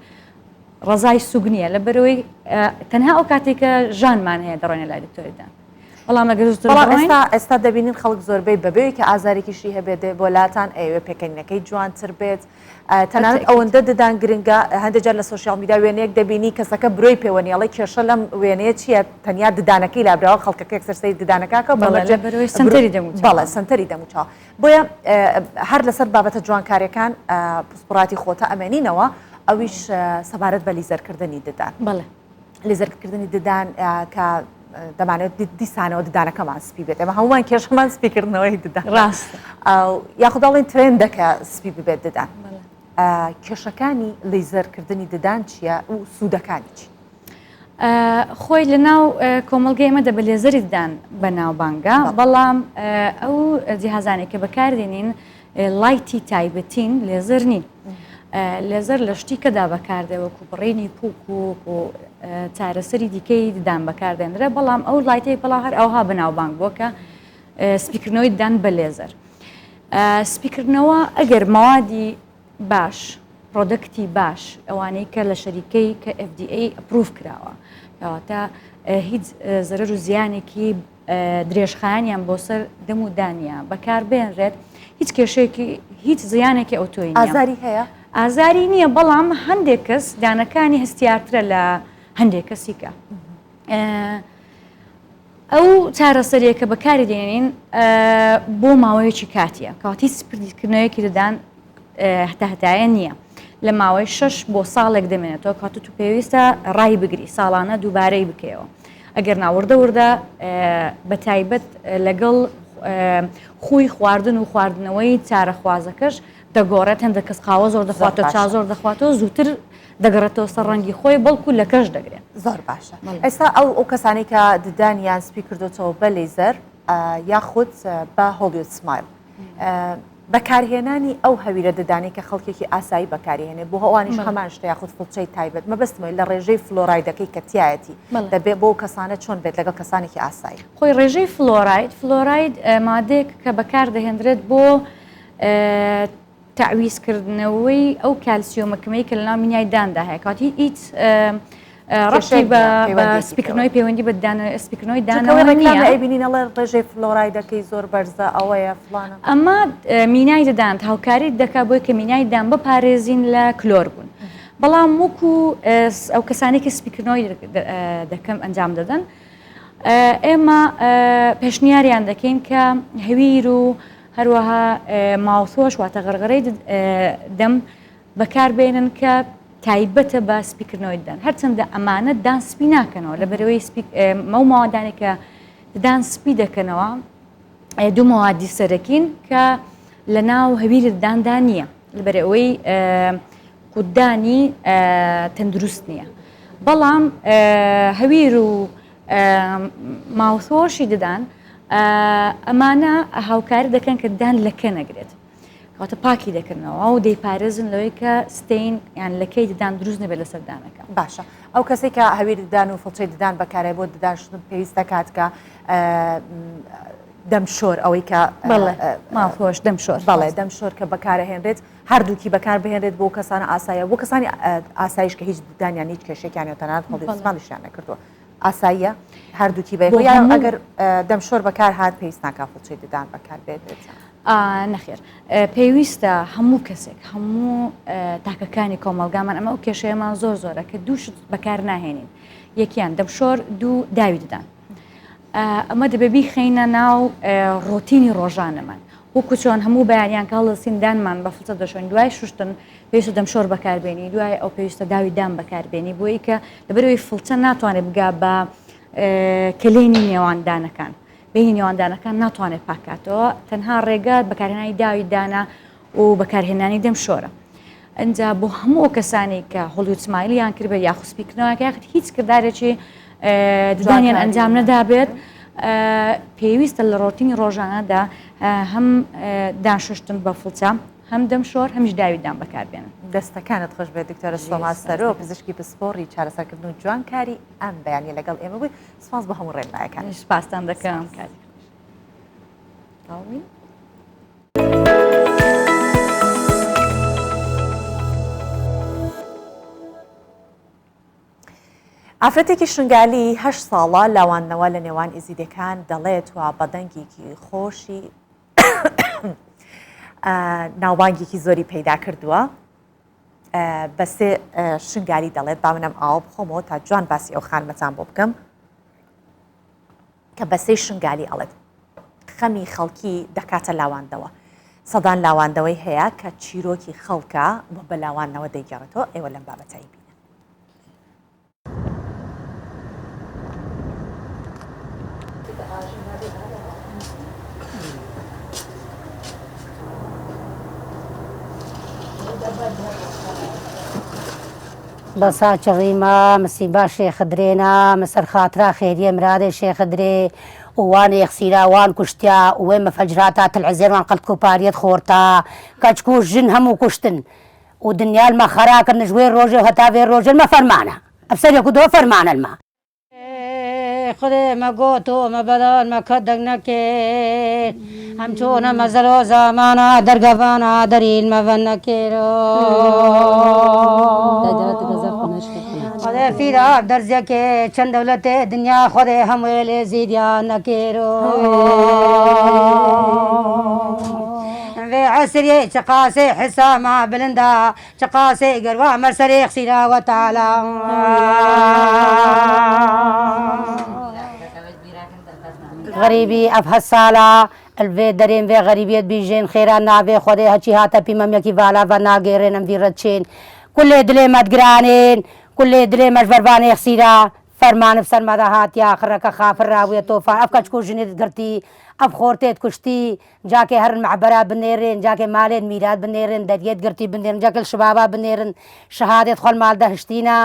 ڕەزای سوک نییە لەبەرئەوەی تەنها ئەو کاتێک کە ژانمان هەیە دەڕۆینە لای دکتۆری ددان بەڵام ئەگەر زووتر بەڵام ئێستا ئێستا دەبینین خەڵک زۆربەی بەبێ کە ئازارێکیشی هەبێت دێ بۆ لاتان ئەیەوێ پێکەنینەکەی جوانتر بێت تەنانەت ئەوەندە ددان گرنگە هەندێک جار لە social media وێنەیەک دەبینی کەسەکە برۆی پێوە نییە ئەڵێ کێشە لەم وێنەیە چییە تەنیا ددانەکەی لابراوە خەڵکەکە یەکسەر سەیری ددانەکە بە مەرجێ سەنتەری دەموچاو بەڵێ سەنتەری دەموچاو بۆیە هەر لەسەر بابەتە جوانکاریەکان پسپۆڕاتی خۆتە ئەمێنینەوە ئەویش سەبارەت بە لیزەرکردنی ددان. بەڵێ. لیزەرکردنی ددان کە دەمانێت دیسانەوە ددانەکەمان سپی بێت ئێمە هەمومان کێشەمان سپیکردنەوەی ددان ڕاست یاخود ئەڵێن trend ەکە سپی ببێت ددان. کێشەکانی لەیزەرکردنی ددان چییە و سوودەکانی چی؟ خۆی لە ناو کۆمەڵگەی ئێمەدا بە لێزەری ددان بەناوبانگە، بەڵام ئەو جیهازانەی کە بەکاردێنین light ی تایبەتین لێزەر نین. لێزەر لە شتی کەدا بەکاردێ وەکو بڕینی پوک و وەکو چارەسەری دیکەی ددان بەکاردێنرێ، بەڵام ئەو light ەی بەڵام هەر ئەوها بەناوبانگ بووە کە سپیکردنەوەی ددان بە لێزەر. سپیکردنەوە ئەگەر مەوادی باش product ی باش ئەوانەی کە لە شەریکەی کە FDA approve کراوە کەواتە هیچ زەرەر و زیانێکی درێژخایەنیان بۆ سەر دەم و دانیە بەکاربێنرێت هیچ کێشەیەکی هیچ زیانێکی ئەوتۆی نییە. ئازاری هەیە؟ ئازاری نییە بەڵام هەندێک کەس دانەکانی هەستیارترە لە هەندێک کەسی کە. ئەو چارەسەریە کە بەکاری دێنین بۆ ماوەیەکی کاتیە کەواتە هیچ سپیکردنەوەیەکی ددان هەتا هەتایە نییە لە ماوەی شەش بۆ ساڵێک دەمێنێتەوە کاتە تو پێویستە ڕای بگری ساڵانە دووبارەی بکەیەوە ئەگەر ناوردە وردە بە تایبەت لەگەڵ خوی خواردن و خواردنەوەی چارەخوازەکەش دەگۆڕێت هەندێک کەس قاوە زۆر دەخواتەوە چا زۆر دەخواتەوە زووتر دەگەڕێتەوە سەر ڕەنگی خۆی بەڵکو لەکەش دەگرێت. زۆر باشە ئێستا ئەو ئەو کەسانەی کە ددانیان سپی کردۆتەوە بە لەیزەر یاخود بە Hollywood smile بەکارهێنانی ئەو هەویرە ددانەی کە خەڵکێکی ئاسایی بەکارهێنێ بۆ ئەوانیش هەمان شتە یاخود فڵچەی تایبەت مەبەستمە لە ڕێژەی فلۆرایدەکەی کە تایەتی دەبێ بۆ کەسانە چۆن بێت لەگەڵ کەسانێکی ئاسایی خۆی ڕێژەی فلۆراید فلۆراید مادەیەک کە بەکاردەهێنرێت بۆ تەعویز کردنەوەی ئەو کالسیۆمە کەمەی کە لەناو مینای داندا هەیە کاتی هیچ ڕەبتی بە سپیکردنەوەی پەیوەندی بە سپیکردنەوەی دانەوە نییە. ئەیبینین ئەڵێ ڕێژەی فلۆرایدەکەی زۆر بەرزە ئەوەیە فڵانە. ئەمە مینای ددان هاوکاریت دەکات بۆی کە مینای دان بپارێزین لە کلۆر بوون. بەڵام وەکو ئەو کەسانێک کە سپیکردنەوەی دەکەم ئەنجام دەدەن ئێمە پێشنیاریان دەکەین کە هەویر و هەروەها mouthwash واتە غەرغەرەی دەم بەکاربێنن کە تایبەتە بە سپیکردنەوەی ددان هەرچەندە ئەمانە دان سپی ناکەنەوە لە بەرەوەی مەو ماوەدانێک کە ددان سپی دەکەنەوە دوو مەوادی سەرەکین کە لە ناو هەویری دداندا نییە لەبەرئەوەی قوتدانی تەندروست نییە بەڵام هەویر و mouthwash ی ددان ئەمانە هاوکاری دەکەن کە ددان لەکە نەگرێت کەواتە پاکی دەکردنەوە و دەیپارێزن لەوەی کە stain یان لەکەی ددان دروست نەبێت لەسەر دانەکە. باشە ئەو کەسێک کە هەویر ددان و فڵچەی ددان بەکارێ بۆ ددان شتن پێویست دەکات کە دەمشۆر ئەوەی کە mouthwash دەمشۆر بەڵێ دەمشۆر کە بەکارەهێنرێت هەردووکی بەکار بهێنرێت بۆ کەسانە ئاسایە بۆ کەسانی ئاسایش کە هیچ ددانیان هیچ کێشێکیان و تەنانەت Hollywood smile یشیان نەکردووە ئاساییە هەردووکی بە یان ئەگەر دەمشۆر بەکار هات پێویست ناکا فڵچەی ددان بەکار بێنرێت؟ نەخێر پێویستە هەموو کەسێک هەموو تاکەکانی کۆمەڵگامان ئەمە ئەو کێشەیەمان زۆر زۆرە کە دوو شت بەکار ناهێنین یەکیان دەمشۆر دوو داوی ددان ئەمە دەبێ بیخەینە ناو ڕۆتینی ڕۆژانەمان وەکو چۆن هەموو بەیانیان کە هەڵدەستین دانمان بە فڵچە دەشۆین دوای شوشتن پێویستە دەمشۆر بەکاربێنی دوای ئەو پێویستە داوی دان بەکاربێنی بۆی کە لەبەرەوەی فڵچە ناتوانێت بگا بە کەلێنی نێوان دانەکان بینی نێوان دانەکان ناتوانێت پاکاتەوە تەنها ڕێگە بەکارهێنانی داوی دانە و بەکارهێنانی دەمشۆرە. ئەجا بۆ هەموو ئەو کەسانی کە Hollywood smile یان کردبێت یاخود سپیکردنەوەکە یاخود هیچ کردارێکی ددانیان ئەنجام نەدابێت پێویستە لە ڕۆتینی ڕۆژانەدا هەم دان شوشتن بە فڵچە هەم دەمشۆر هەمیش داوی دان بەکاربێنن. دەستەکانت خۆش بێت دکتۆرە سۆما سەرۆ پزیشکی پسپۆڕی چارەسەرکردن و جوانکاری ئەم بەیانیە لەگەڵ ئێمە بووی سپاس بۆ هەموو ڕێنمایەکان. سپاستان دەکەم. کاتی خۆش. ئافرەتێکی شنگالی هەشت ساڵە لاواندنەوە لە نێوان ئێزیدەکان دەڵێت و بە دەنگێکی خۆشی ناوبانگێکی زۆری پەیدا کردووە بە سێ شنگالی دەڵێت با منم ئاوە بخۆمەوە تا جوان باسی ئەو خانمەتان بۆ بکەم کە بەسەی شنگالی ئەڵێت خەمی خەڵکی دەکاتە لاواندنەوە. سەدان لاواندنەوەی هەیە کە چیرۆکی خەڵکە و بە لاواندنەوە دەیگێڕێتەوە، ئێوە لەم بابەتە ئەیبینن. بەسا چڕیما مسیبا شێخ درێنا مسەر خاترا خێریە مرادێ شێخ درێ و وان ێخسیرا وان کوشتیا و وێ مفەجراتا تلعزێن وان قەلتک و پاریەت خۆرتا کەچک و ژن هەموو کوشتن و دنیال مە خەرا کردن ژ وێ ڕۆژێ و هەتا وێ ڕۆژێ مە فەرمانە ئەفسەرێک و دۆ فەرمانەل مە. خودێ مە گۆت و مە بەدان مە کەت دەنگ نەکێر ئەم چۆنە مەزەلۆ زامانا دەرگەڤانا دەریل مە ڤە نەکێرۆ خودێ فیرار دەرزیەکێ چەند دەولەتێ دنیا خودێ هەموێ لێ زیدیان نەکێرۆ ڤێ عەسریێ چ قاسێ حساما بلندا چ قاسێ گەروا مە سەرێ خسیرا وە تالا. غەریبی ئەف هە سالا الڤێ دەرێن ڤێ غەریبیەت بیژێن خێرا ناڤێ خوەدێ هەچی هاتە پیمەم یەکی ڤالا ڤە ناگێرێن ئەم ڤی رەد چێن کولێ دلێ مەد گرانێن کولێ دلێ مەش ڤەرڤانێ خسیرا فەرمانف سەر مەدە هاتیا خڕەکە خافر راویە تۆفان ئەف کەچک و ژنێت گرتی ئەف خۆرتێت کوشتی جاکێ هەرن مەعبەرا بنێرێن جاکێ مالێت میرات بنێرن دەریێت گرتی بنێرن جاکێ شبابا بنێرن شەهادێت خوەل مالدە هشتینە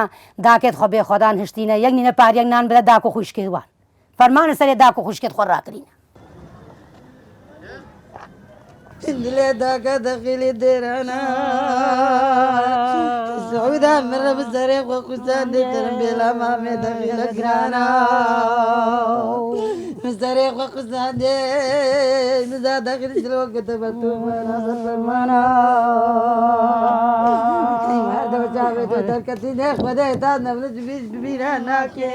داکێت خۆ بێ خوەدان هشتینە یەک نینە پاریەک نان بدە داک و خویشکێت وان فەرمانە سەرێ داک و خویشکێت خوەر راکرینە. دلێ داکە دەخیلی دێرانە سعودا مرە بسەرێ خۆ خوسان دێترم بێلا مامێ دەخیلە گرانە مسەرێ خۆ خوسان دێ مزا دەخیلی سلوە کەتە بە تو فەرمانە مردە چاوێ تۆ دەرکەتی نێ خودێ تا نەبلت بیش ببیرە ناکێ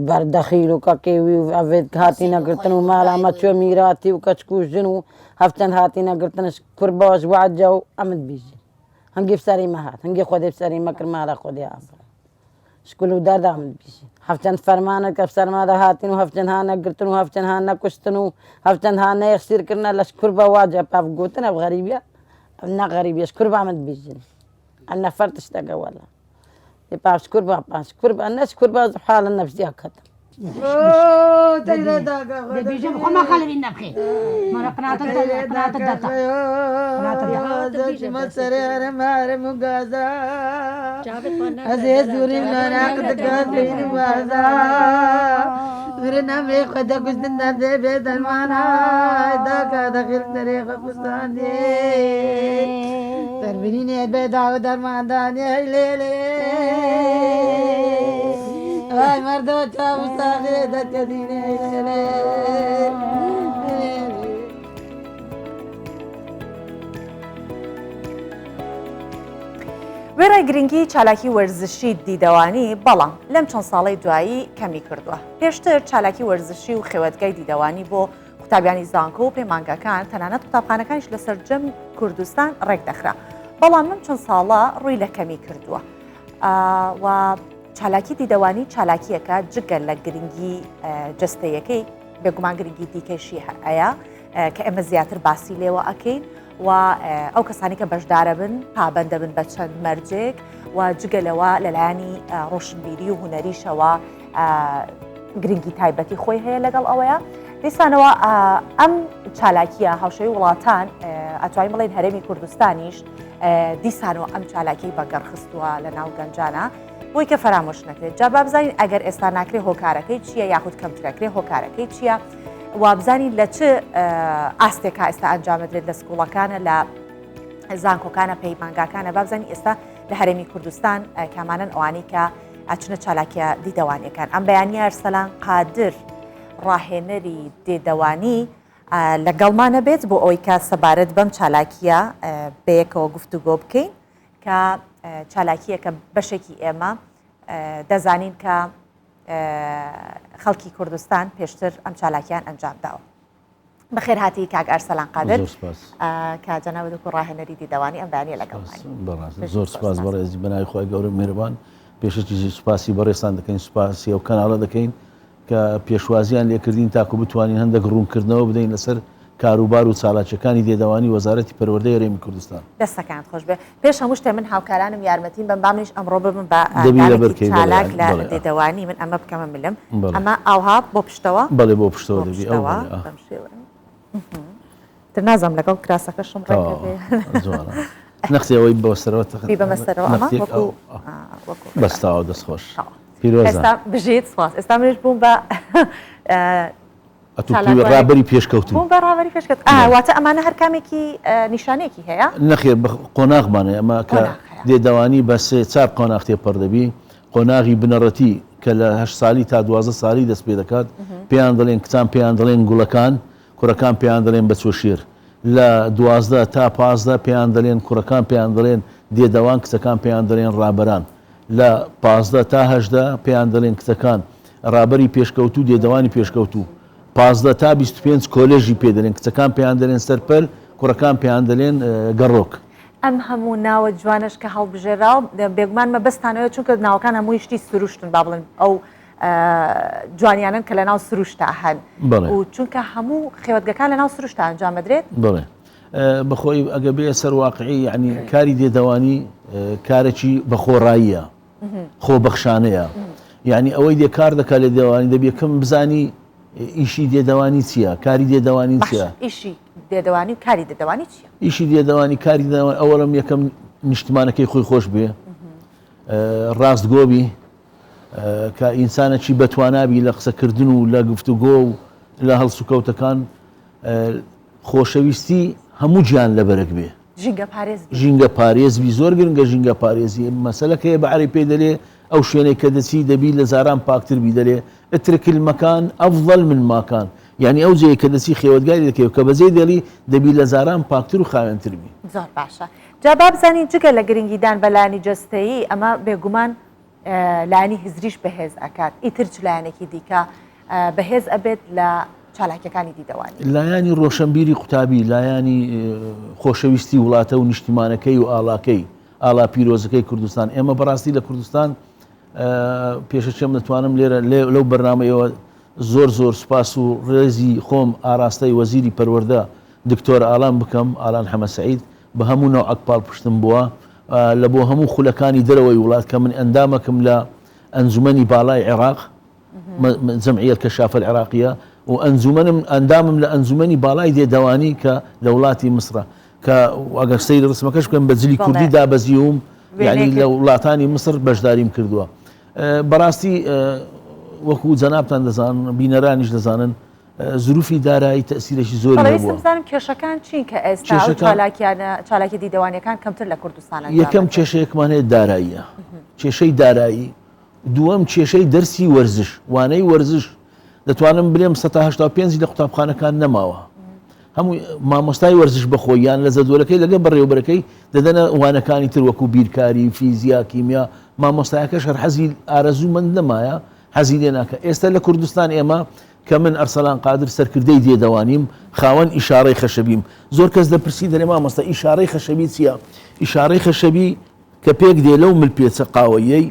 بەر دەخیل و کەکێ وی و ئەڤێت هاتینە گرتن و مالا مە چوە میراتی و کەچک و ژن و هەفتەن هاتینە گرتنش کور بەوەش وعجە و ئەمت بیژی هەنگی بسەری مە هات هەنگی خۆدێ بسەری مە کرد مالا خۆدێ ئافرە شکل و دەرد ئەمت بیژی هەفتەن فەرمانە کە بسەرمادە هاتین و هەفتەن هانە گرتن و هەفتەن هانە کوشتن و هەفتەن هانە یەخسیر کردنە لەش کور بە واجە پاف گوتن ئەف غەریبیە نا غەریبیە شکور با من بیژن ئەنە فەر تشتەکە وەلا پاش شکور با پاش شکور با نە شکور با حاڵە نەفسیا کەتم دەبیژم خۆ ما خەلوین نەبخێ مەرە قناتە قناتە دەتا قناتە وێڕای گرنگی چالاکی وەرزشی دیدەوانی، بەڵام لەم چەند ساڵەی دوایی کەمی کردووە. پێشتر چالاکی وەرزشی و خێوەتگای دیدەوانی بۆ قوتابیانی زانکۆ و پەیمانگاکان تەنانەت قوتابخانەکانیش لە سەرجەم کوردستان ڕێکدەخرا، بەڵام لەم چەند ساڵە ڕووی لە کەمی کردووە و چالاکی دیدەوانی چالاکییەکە جگە لە گرنگی جەستەیەکەی بێگومان گرنگی دیکەشی هەیە کە ئێمە زیاتر باسی لێوە ئەکەین و ئەو کەسانی کە بەشدارە بن پابەندە بن بە چەند مەرجێک و جگە لەوە لەلایەنی ڕۆشنبیری و هونەریشەوە گرنگی تایبەتی خۆی هەیە لەگەڵ ئەوەیە دیسانەوە ئەم چالاکیە هاوشێوەی وڵاتان ئەتوانین بڵێین هەرێمی کوردستانیش دیسانەوە ئەم چالاکی بەگەڕخستووە لە ناو گەنجانە بۆی کە فەرامۆش نەکرێت جا با بزانین ئەگەر ئێستا ناکرێ هۆکارەکەی چییە یاخود کەمترەکرێ هۆکارەکەی چییە وابزانین لە چ ئاستێکا ئێستا ئەنجامدرێت لە سکوڵەکانە لە زانکۆکانە پەیمانگاکانە بابزانین ئێستا لە هەرێمی کوردستان کامانن ئەوانەی کە ئەچنە چالاکیە دیدەوانیەکان ئەم بەیانیە ئەرسەلان قادر ڕاهێنەری دێدەوانی لەگەڵمانە بێت بۆ ئەوەی کە سەبارەت بەم چالاکیە بەیەکەوە گفتوگۆ بکەین کە چالاکیەکە بەشێکی ئێمە دەزانین کە خەڵکی کوردستان پێشتر ئەم چالاکیان ئەنجام داوە. بەخێرهاتی کاک ئەرسەلان قادر کە جەنابت وەکو ڕاهێنەری دیدەوانی ئەم بەیانیە لەگەڵمانی. بەڕاست زۆر سپاس بەڕێزی بەناوی خوای گەورە میهرەبان پێشەکی سوپاسی بەڕێزتان دەکەین سوپاسی ئەو کەناڵە دەکەین کە پێشوازیان لێکردین تاکو بتوانین هەندێک ڕوونکردنەوە بدەین لەسەر کاروبار و چالاکیەکانی دێدەوانی وەزارەتی پەروەردەی هەرێمی کوردستان. دەستەکانت خۆش بێ. پێش هەموو شتێ من هاوکارانم یارمەتیم بەن با منیش ئەمڕۆ ببم بە دەبی لەبەر ئەندامێکی کەی بەڵێ چالاک لە بەڵێ ئا. دێدەوانی من ئەمە بکەمە ملم بەڵێ. ئەمە ئاوها بۆ پشتەوە؟ بەڵێ بۆ پشتەوە بۆ دەبی ئەو پشتەوە بەڵێ ئا. بەم شێوەیە. تر نازانم لەگەڵ کراسەکەشم ڕێک تەواوە ئەبێ. جوانە. نەختێ ئەوەی بۆ سەرەوە تەخت بیبەمە سەرەوە ئەمە نەختێک وەکو ئەو ئا. ئا وەکو بەس تەواو دەست خۆش. تەواو. پیرۆزە. ئێستا بژیت سپاس. ئێستا منیش بووم بە ئەتوو پێی ڕابەری پێشکەوتوو. بووم بە ڕابەری پێشکەوتوو. ئا واتە ئەمانە هەر کامێکی نیشانەیەکی هەیە؟ نەخێر بە قۆناغمان هەیە. ئەمە کە دێدەوانی بە سێ چار قۆناغ تێپەڕ دەبی. قۆناغی بنەڕەتی کە لە هەشت سالی تا 12 سالی دەست پێ دەکات پێیان دەڵێن کچان پێیان دەڵێن گوڵەکان، کوڕەکان پێیان دەڵێن بەچۆ شێر. لە 12 تا 15 پێیان دەڵێن کوڕەکان پێیان دەڵێن دێدەوان کچەکان پێیان دەڵێن ڕابەران. لە 15 تا 18 پێیان دەڵێن کچەکان ڕابەری پێشکەوتوو، دێدەوانی پێشکەوتوو. 15 تا 25 کۆلێژی پێ دەلێن، کچەکان پێیان دەلێن سەرپەل، کوڕەکان پێیان دەلێن گەڕۆک. ئەم هەموو ناوە جوانەش کە هەڵبژێراوە، بێگومان مەبەستتان ئەوەیە چونکە ناوەکان هەمووی شتی سروشتن، با بڵێن ئەو جوانیانەن کە لەناو سروشتا هەن و چونکە هەموو خێوەتگەکان لەناو سروشتا ئەنجام ئەدرێت. بەڵێ. بەخۆی ئەگەر بێیە سەر واقعی یەعنی کاری دێدەوانی کارێکی بەخۆڕاییە. خۆبەخشانەیە یعنی ئەوەی دێ کار دەکات لە دێوانی دەبی یەکەم بزانی ئیشی دێدەوانی چییە کاری دێدەوانی چییە ئیشی دێدەوانی و کاری دێدەوانی چییە ئیشی دێدەوانی کاری دێدەوانی ئەوەڵم یەکەم نیشتمانەکەی خۆی خۆش بێ ڕاستگۆبی کە ئینسانەکی بەتوانابی لە قسەکردن و لە گفتوگۆ و لە هەڵسوکەوتەکان خۆشەویستی هەموو گیان لەبەرەک بێ ژینگە پارێز بی. ژینگە پارێز بی زۆر گرنگە ژینگە پارێزی مەسەلەک هەیە بە عەرەبی پێی دەلێ ئەو شوێنەی کە دەچی دەبی لە جاران پاکتر بی دەلێ اترک المکان افضل من ماکان یانی ئەو جێیەی کە دەچی خێوەتگای دەکەی و کە بەجێی دێڵی دەبی لە جاران پاکتر و خاوێنتر بی. زۆر باشە جا با بزانین جگە لە گرنگیدان بە لایەنی جەستەیی ئەمە بێگومان لایەنی هزریش بەهێز ئەکات، ئیتر چ لایەنێکی دیکە بەهێز ئەبێت لە چالاکیەکانی دیدەوانی؟ لایەنی ڕۆشەنبیری قوتابی، لایەنی خۆشەویستی وڵاتە و نیشتیمانەکەی و ئاڵاکەی، ئاڵا پیرۆزەکەی کوردستان. ئێمە بەڕاستی لە کوردستان پێشەکیەم دەتوانم لێرە لەو بەرنامەیەوە زۆر زۆر سوپاس و ڕێزی خۆم ئاراستەی وەزیری پەروەردە دکتۆر ئالان بکەم، ئالان حەمە سەعید، بە هەموو نەوعەک پاڵپشتم بووە لە بۆ هەموو خولەکانی دەرەوەی وڵات کە من ئەندامەکم لە ئەنجومەنی باڵای عێراق جمعیە الکشافە العراقیە و ئەنجومەنم ئەندامم لە ئەنجومەنی باڵای دێدەوانی کە لە وڵاتی میسرە کە ئەگەر سەیری ڕسمەکەش بکەن بە جلی کوردی دابەزیوم یعنی لە وڵاتانی میسر بەشداریم کردووە بەڕاستی وەکو جەنابتان دەزانن بینەرانیش دەزانن زروفی دارایی تەئسیرێکی زۆری بەڵێ هەبووە. ویستم بزانم کێشەکان چین کە ئێستا ئەو کێشەکان چالاکیانە چالاکیە دیدەوانیەکان کەمتر لە کوردستان ئەنجام یەکەم دەدرێن؟ کێشەیەکمان هەیە داراییە، کێشەی دارایی، دووەم کێشەی دەرسی وەرزش، وانەی وەرزش دەتوانم بلێم 85% لە قوتابخانەکان نەماوە. هەموو مامۆستای وەرزش بەخۆی یان لە جەدوەلەکەی لەگەڵ بەڕێوەبەرەکەی دەدەنە وانەکانی تر وەکو بیرکاری، فیزیا، کیمیا، مامۆستایەکەش هەر حەزی ئارەزوومەند نەمایە حەزی لێ ناکا. ئێستا لە کوردستان ئێمە کە من ئەرسەلان قادر سەرکردەی دێدەوانیم، خاوەن ئیشاڕەی خەشەبیم. زۆر کەس دەپرسی دەلێ مامۆستا ئیشاڕەی خەشەبی چییە؟ ئیشاڕەی خەشەبی کە پێک دێ لەو ملپێچە قاوەییەی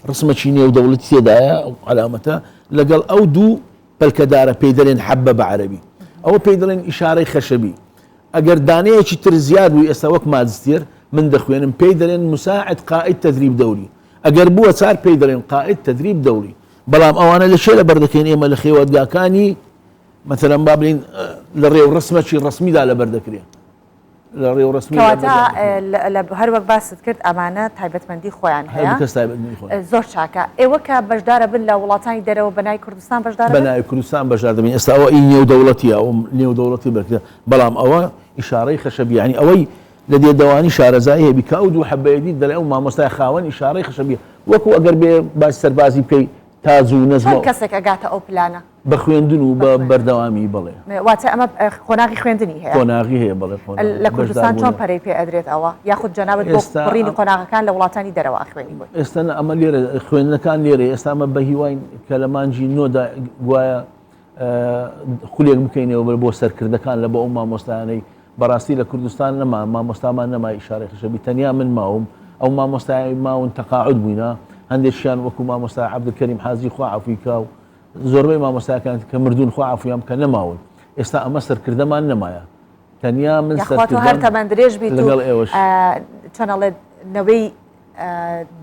ڕسمەکی نێودەوڵەتی تێدایە، ئەو عەلامەتە، لەگەڵ ئەو دوو پەلکەدارە پێی دەلێن حەبە بە عەرەبی. ئەوە پێی دەڵێن ئیشاڕەی خەشەبی. ئەگەر دانەیەکی تر زیاد بوو ئێستا وەک ماجستێر من دەخوێنم پێی دەلێن مساعد قائد تدریب دوری. ئەگەر بووە چار پێی دەڵێن قائد تدریب دوری. بەڵام ئەوانە لە کێ لەبەر دەکەین ئێمە لە خێوەتگاکانی مەسەلەن با بڵێین لە ڕێوڕەسمەکی ڕەسمیدا لەبەر دەکرێن لە ڕێوڕەسمی کەواتە هەر وەک باست کرد ئەمانە تایبەتمەندی خۆیان هەیە هەر کەس تایبەتمەندی خۆیان زۆر چاکە ئێوە کە بەشدارە بن لە وڵاتانی دەرەوە بە ناوی کوردستان بەشدارە بە ناوی کوردستان بەشدار دەبین ئێستا ئەوە ئی نێودەوڵەتیە ئەو نێودەوڵەتی بەرکرێ بەڵام ئەوە ئیشارەی خەشەبی یعنی ئەوەی لە دێدەوانی شارەزایی هەبی کە ئەو دوو حەبەیە دیت دەڵێ ئەو مامۆستای خاوەن ئیشارەی خەشەبیە وەکو ئەگەر بێ باسی سەربازی بکەی تاج و نەزم چۆن کەسێک ئەگاتە ئەو پلانە؟ بە خوێندن و بە بەردەوامی بەڵێ. واتە ئەمە قۆناغی خوێندنی هەیە؟ قۆناغی هەیە بەڵێ قۆناغی لە کوردستان چۆن پەرەی پێ ئەدرێت ئەوە؟ یاخود جەنابت بۆ بڕینی قۆناغەکان لە وڵاتانی دەرەوە ئەخوێنی بۆی؟ ئێستا نا ئەمە لێرە خوێندنەکان لێرە ئێستا ئەمە بە هیواین کە لە مانگی نۆدا گوایە خولێک بکەینەوە بۆ سەرکردەکان لە بۆ ئەو مامۆستایانەی بەڕاستی لە کوردستان نەما مامۆستامان نەما ئیشارەی خشەبی تەنیا من ماوم ئەو مامۆستای ماون تەقاعد بووینە هەندێکیان وەکو مامۆستا عەبدولکەریم حاجی خوا عەفوی کا و زۆربەی مامۆستاکان کە مردوون خوا عەفویان بکە نەماون. ئێستا ئەمە سەرکردەمان نەمایە تەنیا من یاخوا تۆ هەر سەرکردەم تەمەن درێژ بیت و لەگەڵ ئێوەش. چۆن ئەڵێت نەوەی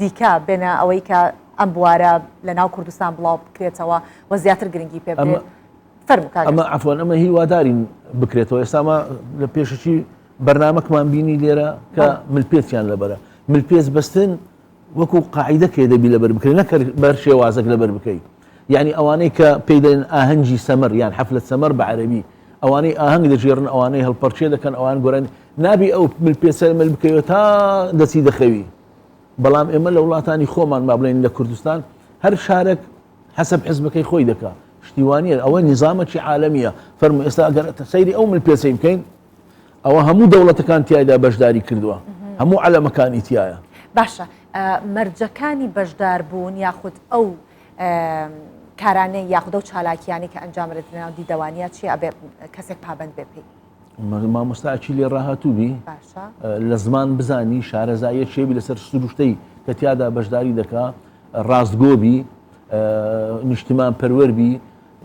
دیکە بێنە ئەوەی کە ئەم بوارە لە ناو کوردستان بڵاو بکرێتەوە و زیاتر گرنگی پێ بدرێت. فەرموو کاک ئەمە عەفوەن ئەمە هیوادارین بکرێتەوە ئێستا ئەمە لە پێشەکی بەرنامەکمان بینی لێرە کە ملپێچیان لەبەرە ملپێچ بەستن وەکو قاعیدەکەی دەبی لەبەر بکرێت نەک بەر شێوازێک لەبەر بکەیت یعنی ئەوانەی کە پێی دەڵێن ئاهەنگی سەمەر یان حەفلە سەمەر بە عەرەبی ئەوانەی ئاهەنگ دەگێڕن ئەوانەی هەڵپەرچێ دەکەن ئەوان گۆرانی نابی ئەو ملپێچە مل بکەوێت تا دەچی دەخەوی بەڵام ئێمە لە وڵاتانی خۆمان با بڵێن لە کوردستان هەر شارێک حەسەب حزبەکەی خۆی دەکا شتی وانیە ئەوە نیزامەکی عالەمیە فەرموو ئێستا ئەگەر سەیری ئەو ملپێچەی بکەین ئەوە هەموو دەوڵەتەکان تیایدا بەشداری کردووە هەموو عەلەمەکانی تایە. باشە مەرجەکانی بەشداربوون یاخود ئەو کارانەی یاخود ئەو چالاکیانەی کە ئەنجام دەدرێن لەناو دیدەوانیە چیە ئەبێ کەسێک پابەند بێ پێی؟ مامۆستاکی لێ ڕاهاتوو بی لە زمان بزانی شارەزاییە چێبی لەسەر سروشتەی کە تیادا بەشداری دەکا ڕاستگۆ بی نیشتمان پەروەر بی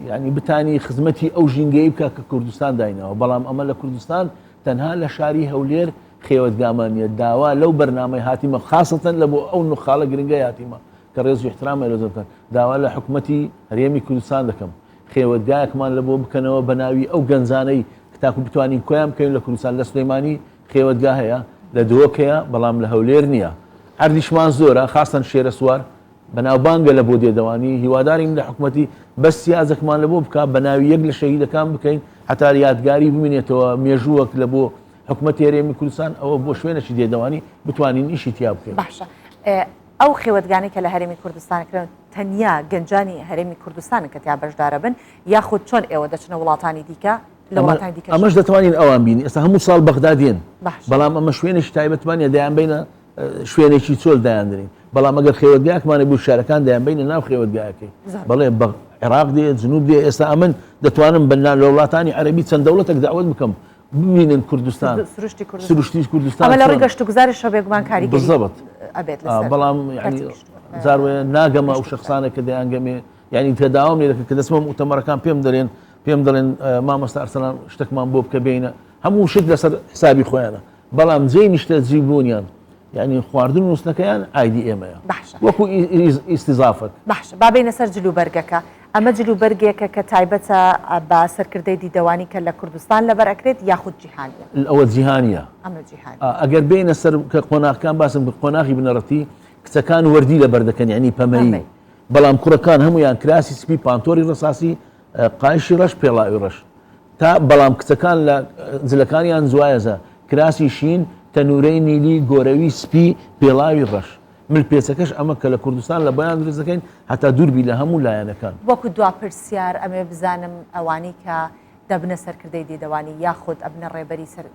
یعنی بتانی خزمەتی ئەو ژینگەی بکە کە کوردستان دایناوە بەڵام ئەمە لە کوردستان تەنها لە شاری هەولێر خێوەتگامان نیە داوا لەو بەرنامەی هاتیمە خاصەتەن لە بۆ ئەو نخاڵە گرنگەی هاتیمە کە ڕێز و احترامە لە زۆرتان داوا لە حکومەتی هەرێمی کوردستان دەکەم خێوەتگایەکمان لە بۆ بکەنەوە بە ناوی ئەو گەنجانەی کە تاکو بتوانین کۆیان بکەین لە کوردستان لە سلێمانی خێوەتگا هەیە لە دهۆک هەیە بەڵام لە هەولێر نییە عەردیشمان زۆرە خاستەن شێرەسوار بەناوبانگە لە بۆ دێدەوانی هیوادارین لە حکومەتی بەس سیازەکمان لە بۆ بکا بە ناوی یەک لە شەهیدەکان بکەین هەتا یادگاری بمینێتەوە مێژووەک لە بۆ حکومەتی هەرێمی کوردستان ئەوە بۆ شوێنێکی دێدەوانی بتوانین ئیشی تیا بکەین. باشە ئەو خێوەتگانەی کە لە هەرێمی کوردستان کرێن تەنیا گەنجانی هەرێمی کوردستانن کە تیا بەشدارەبن یاخود چۆن ئێوە دەچنە وڵاتانی دیکە لە وڵاتانی دیکەش ئەمەش دەتوانین ئەوان بین ئێستا هەموو ساڵ بەغدا دێن بەڵام ئەمە شوێنێکی تایبەتمان نیە دەیانبەینە شوێنێکی چۆل دایاندنین بەڵام ئەگەر خێوەتگایەکمان هەبوو شارەکان دەیانبەینە ناو خێوەتگایەکەی بەڵێ بە عێراق دێ جنوب دێ ئێستا ئەمن دەتوانم بە لە وڵاتانی عەرەبی چەند دەوڵەتێک داوت بکەم ببینن کوردستان سروشتی کوردستان سروشتی کوردستان ئەمە لە ڕووی گەشتوگوزاریشەوە بێگومان کاریگەری بالضبط ئەبێت لەسەر بەڵام یعنی جار وایە ناگەمە ئەو شەخسانە کە دەیانگەمێ یعنی کە داوام لێ دەکەن کە دەچمە موتەمەرەکان پێم دەرێن پێم دەڵێن مامۆستا ئەرسەلان شتێکمان بۆ بکە بێینە هەموو شت لەسەر حسابی خۆیانە بەڵام جێی نیشتەجی بوونیان یعنی خواردن و نووستنەکەیان ئایدی ئێمەیە باشە وەکو ئیستیزافەک. باشە با بێینە سەر جلوبەرگەکە ئەمە جلوبەرگێکە کە تایبەتە بە سەرکردەی دیدەوانی کە لە کوردستان لەبەر ئەکرێت یاخود جیهانیە؟ ئەوە جیهانیە. ئەمە جیهانیە. ئەگەر بێینە سەر کە قۆناغەکان باسم کرد قۆناغی بنەڕەتی کچەکان وەردی لەبەر دەکەن یعنی پەمەیی بەڵام کوڕەکان هەموویان کراسی سپی پانتۆری ڕەساسی قایشی ڕەش پێڵاوی ڕەش تا بەڵام کچەکان لە جلەکانیان جوایەزە کراسی شین تەنورەی نیلی گۆرەوی سپی پێڵاوی ڕەش مل پێچەکەش ئەمە کە لە کوردستان لە بۆیان دروست دەکەین هەتا دوور بی لە هەموو لایەنەکان. وەکو دوا پرسیار ئەمەوێ بزانم ئەوانەی کە دەبنە سەرکردەی دیدەوانی یاخود ئەبنە ڕێبەری سەر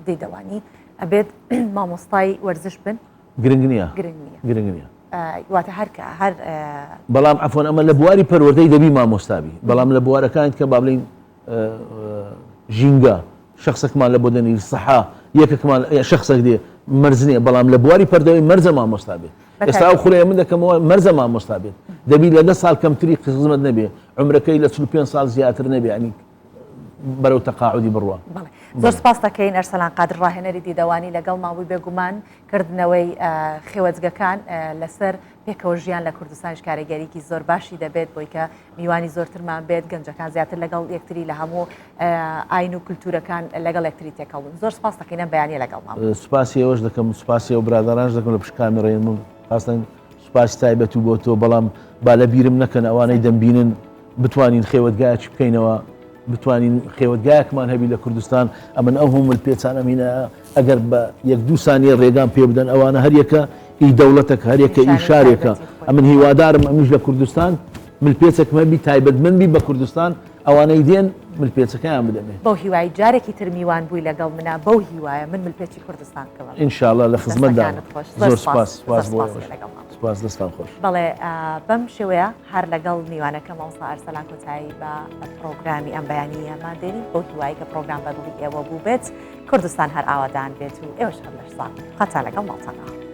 دیدەوانی ئەبێت مامۆستای وەرزش بن؟ گرنگ نییە. گرنگ نییە. گرنگ نییە. واتە هەر کە هەر. بەڵام عەفوەن ئەمە لە بواری پەروەردەی دەبی مامۆستا بی بەڵام لە بوارەکانی کە با بڵێین ژینگە شخصێکمان لە بۆ دەنێری سەحا یەکێکمان شخصێک دێ مەرج نییە بەڵام لە بواری پەردەوەی مەرجە مامۆستا بێت ئێستا ئەو خولەیە من دەکەمەوە مەرجە مامۆستا بێت دەبی لە دە ساڵ کەمتری خزمەت نەبێ عمرەکەی لە 45 ساڵ زیاتر نەبێ ینی بەرەو تەقاعودی بڕوا. بەڵێ زۆر سپاس دەکەین ئەرسەلان قادر ڕاهێنەری دیدەوانی لەگەڵمان بووی بێگومان کردنەوەی خێوەتگەکان لەسەر پێکەوە ژیان لە کوردستانیش کارێگەریکی زۆر باشی دەبێت بۆی کە میوانی زۆرترمان بێت گەنجەکان زیاتر لەگەڵ یەکتری لە هەموو ئاین و کولتورەکان لەگەڵ یەکتری تێکەڵ بن زۆر سپاس دەکەین ئەم بەیانیە لەگەڵمان بووی. سپاسی ئێوەش دەکەم سپاسی ئەو برادەرانش دەکەم لە پشت کامێرەی من خاستن سپاسی تایبەت و بۆ تۆ بەڵام با لە بیرم نەکەن ئەوانەی دەمبینن بتوانین خێوەتگایەکی بکەینەوە بتوانین خێوەتگایەکمان هەبی لە کوردستان ئەمن ئەو هەموو ملپێچانەم هینا ئەگەر بە یەک دوو سانیە ڕێگام پێ بدەن ئەوانە هەریەکە ئی دەوڵەتەک هەریەکە ئی شارێکە ئەمن هیوادارم ئەمیش لە کوردستان ملپێچێکم هەبی تایبەتمەند بی بە کوردستان ئەوانەی دێن ملپێچەکەیان بدەمێ. بەو هیوای جارێکی تر میوان بووی لەگەڵ منا بەو هیوایە من ملپێچی کوردستان بکەمە. ان شاءاللە لە خزمەتدام. دەستەکانت خۆش. زۆر سپاس زۆر سپاس بۆ سپاس ئێوەش. لەگەڵمان. سپاس دەستان خۆش. بەڵێ بەم شێوەیە هەر لەگەڵ میوانەکە مامۆستا ئەرسەلان کۆتایی بە پڕۆگرامی ئەم بەیانییەمان دێنین بەو هیوای کە پڕۆگرام بە دڵی ئێوە بووبێت. کوردستان هەر ئاوادان بێت و ئێوەش هەر لەش ساغ. خاتان لەگەڵ ماڵتان ئاوا.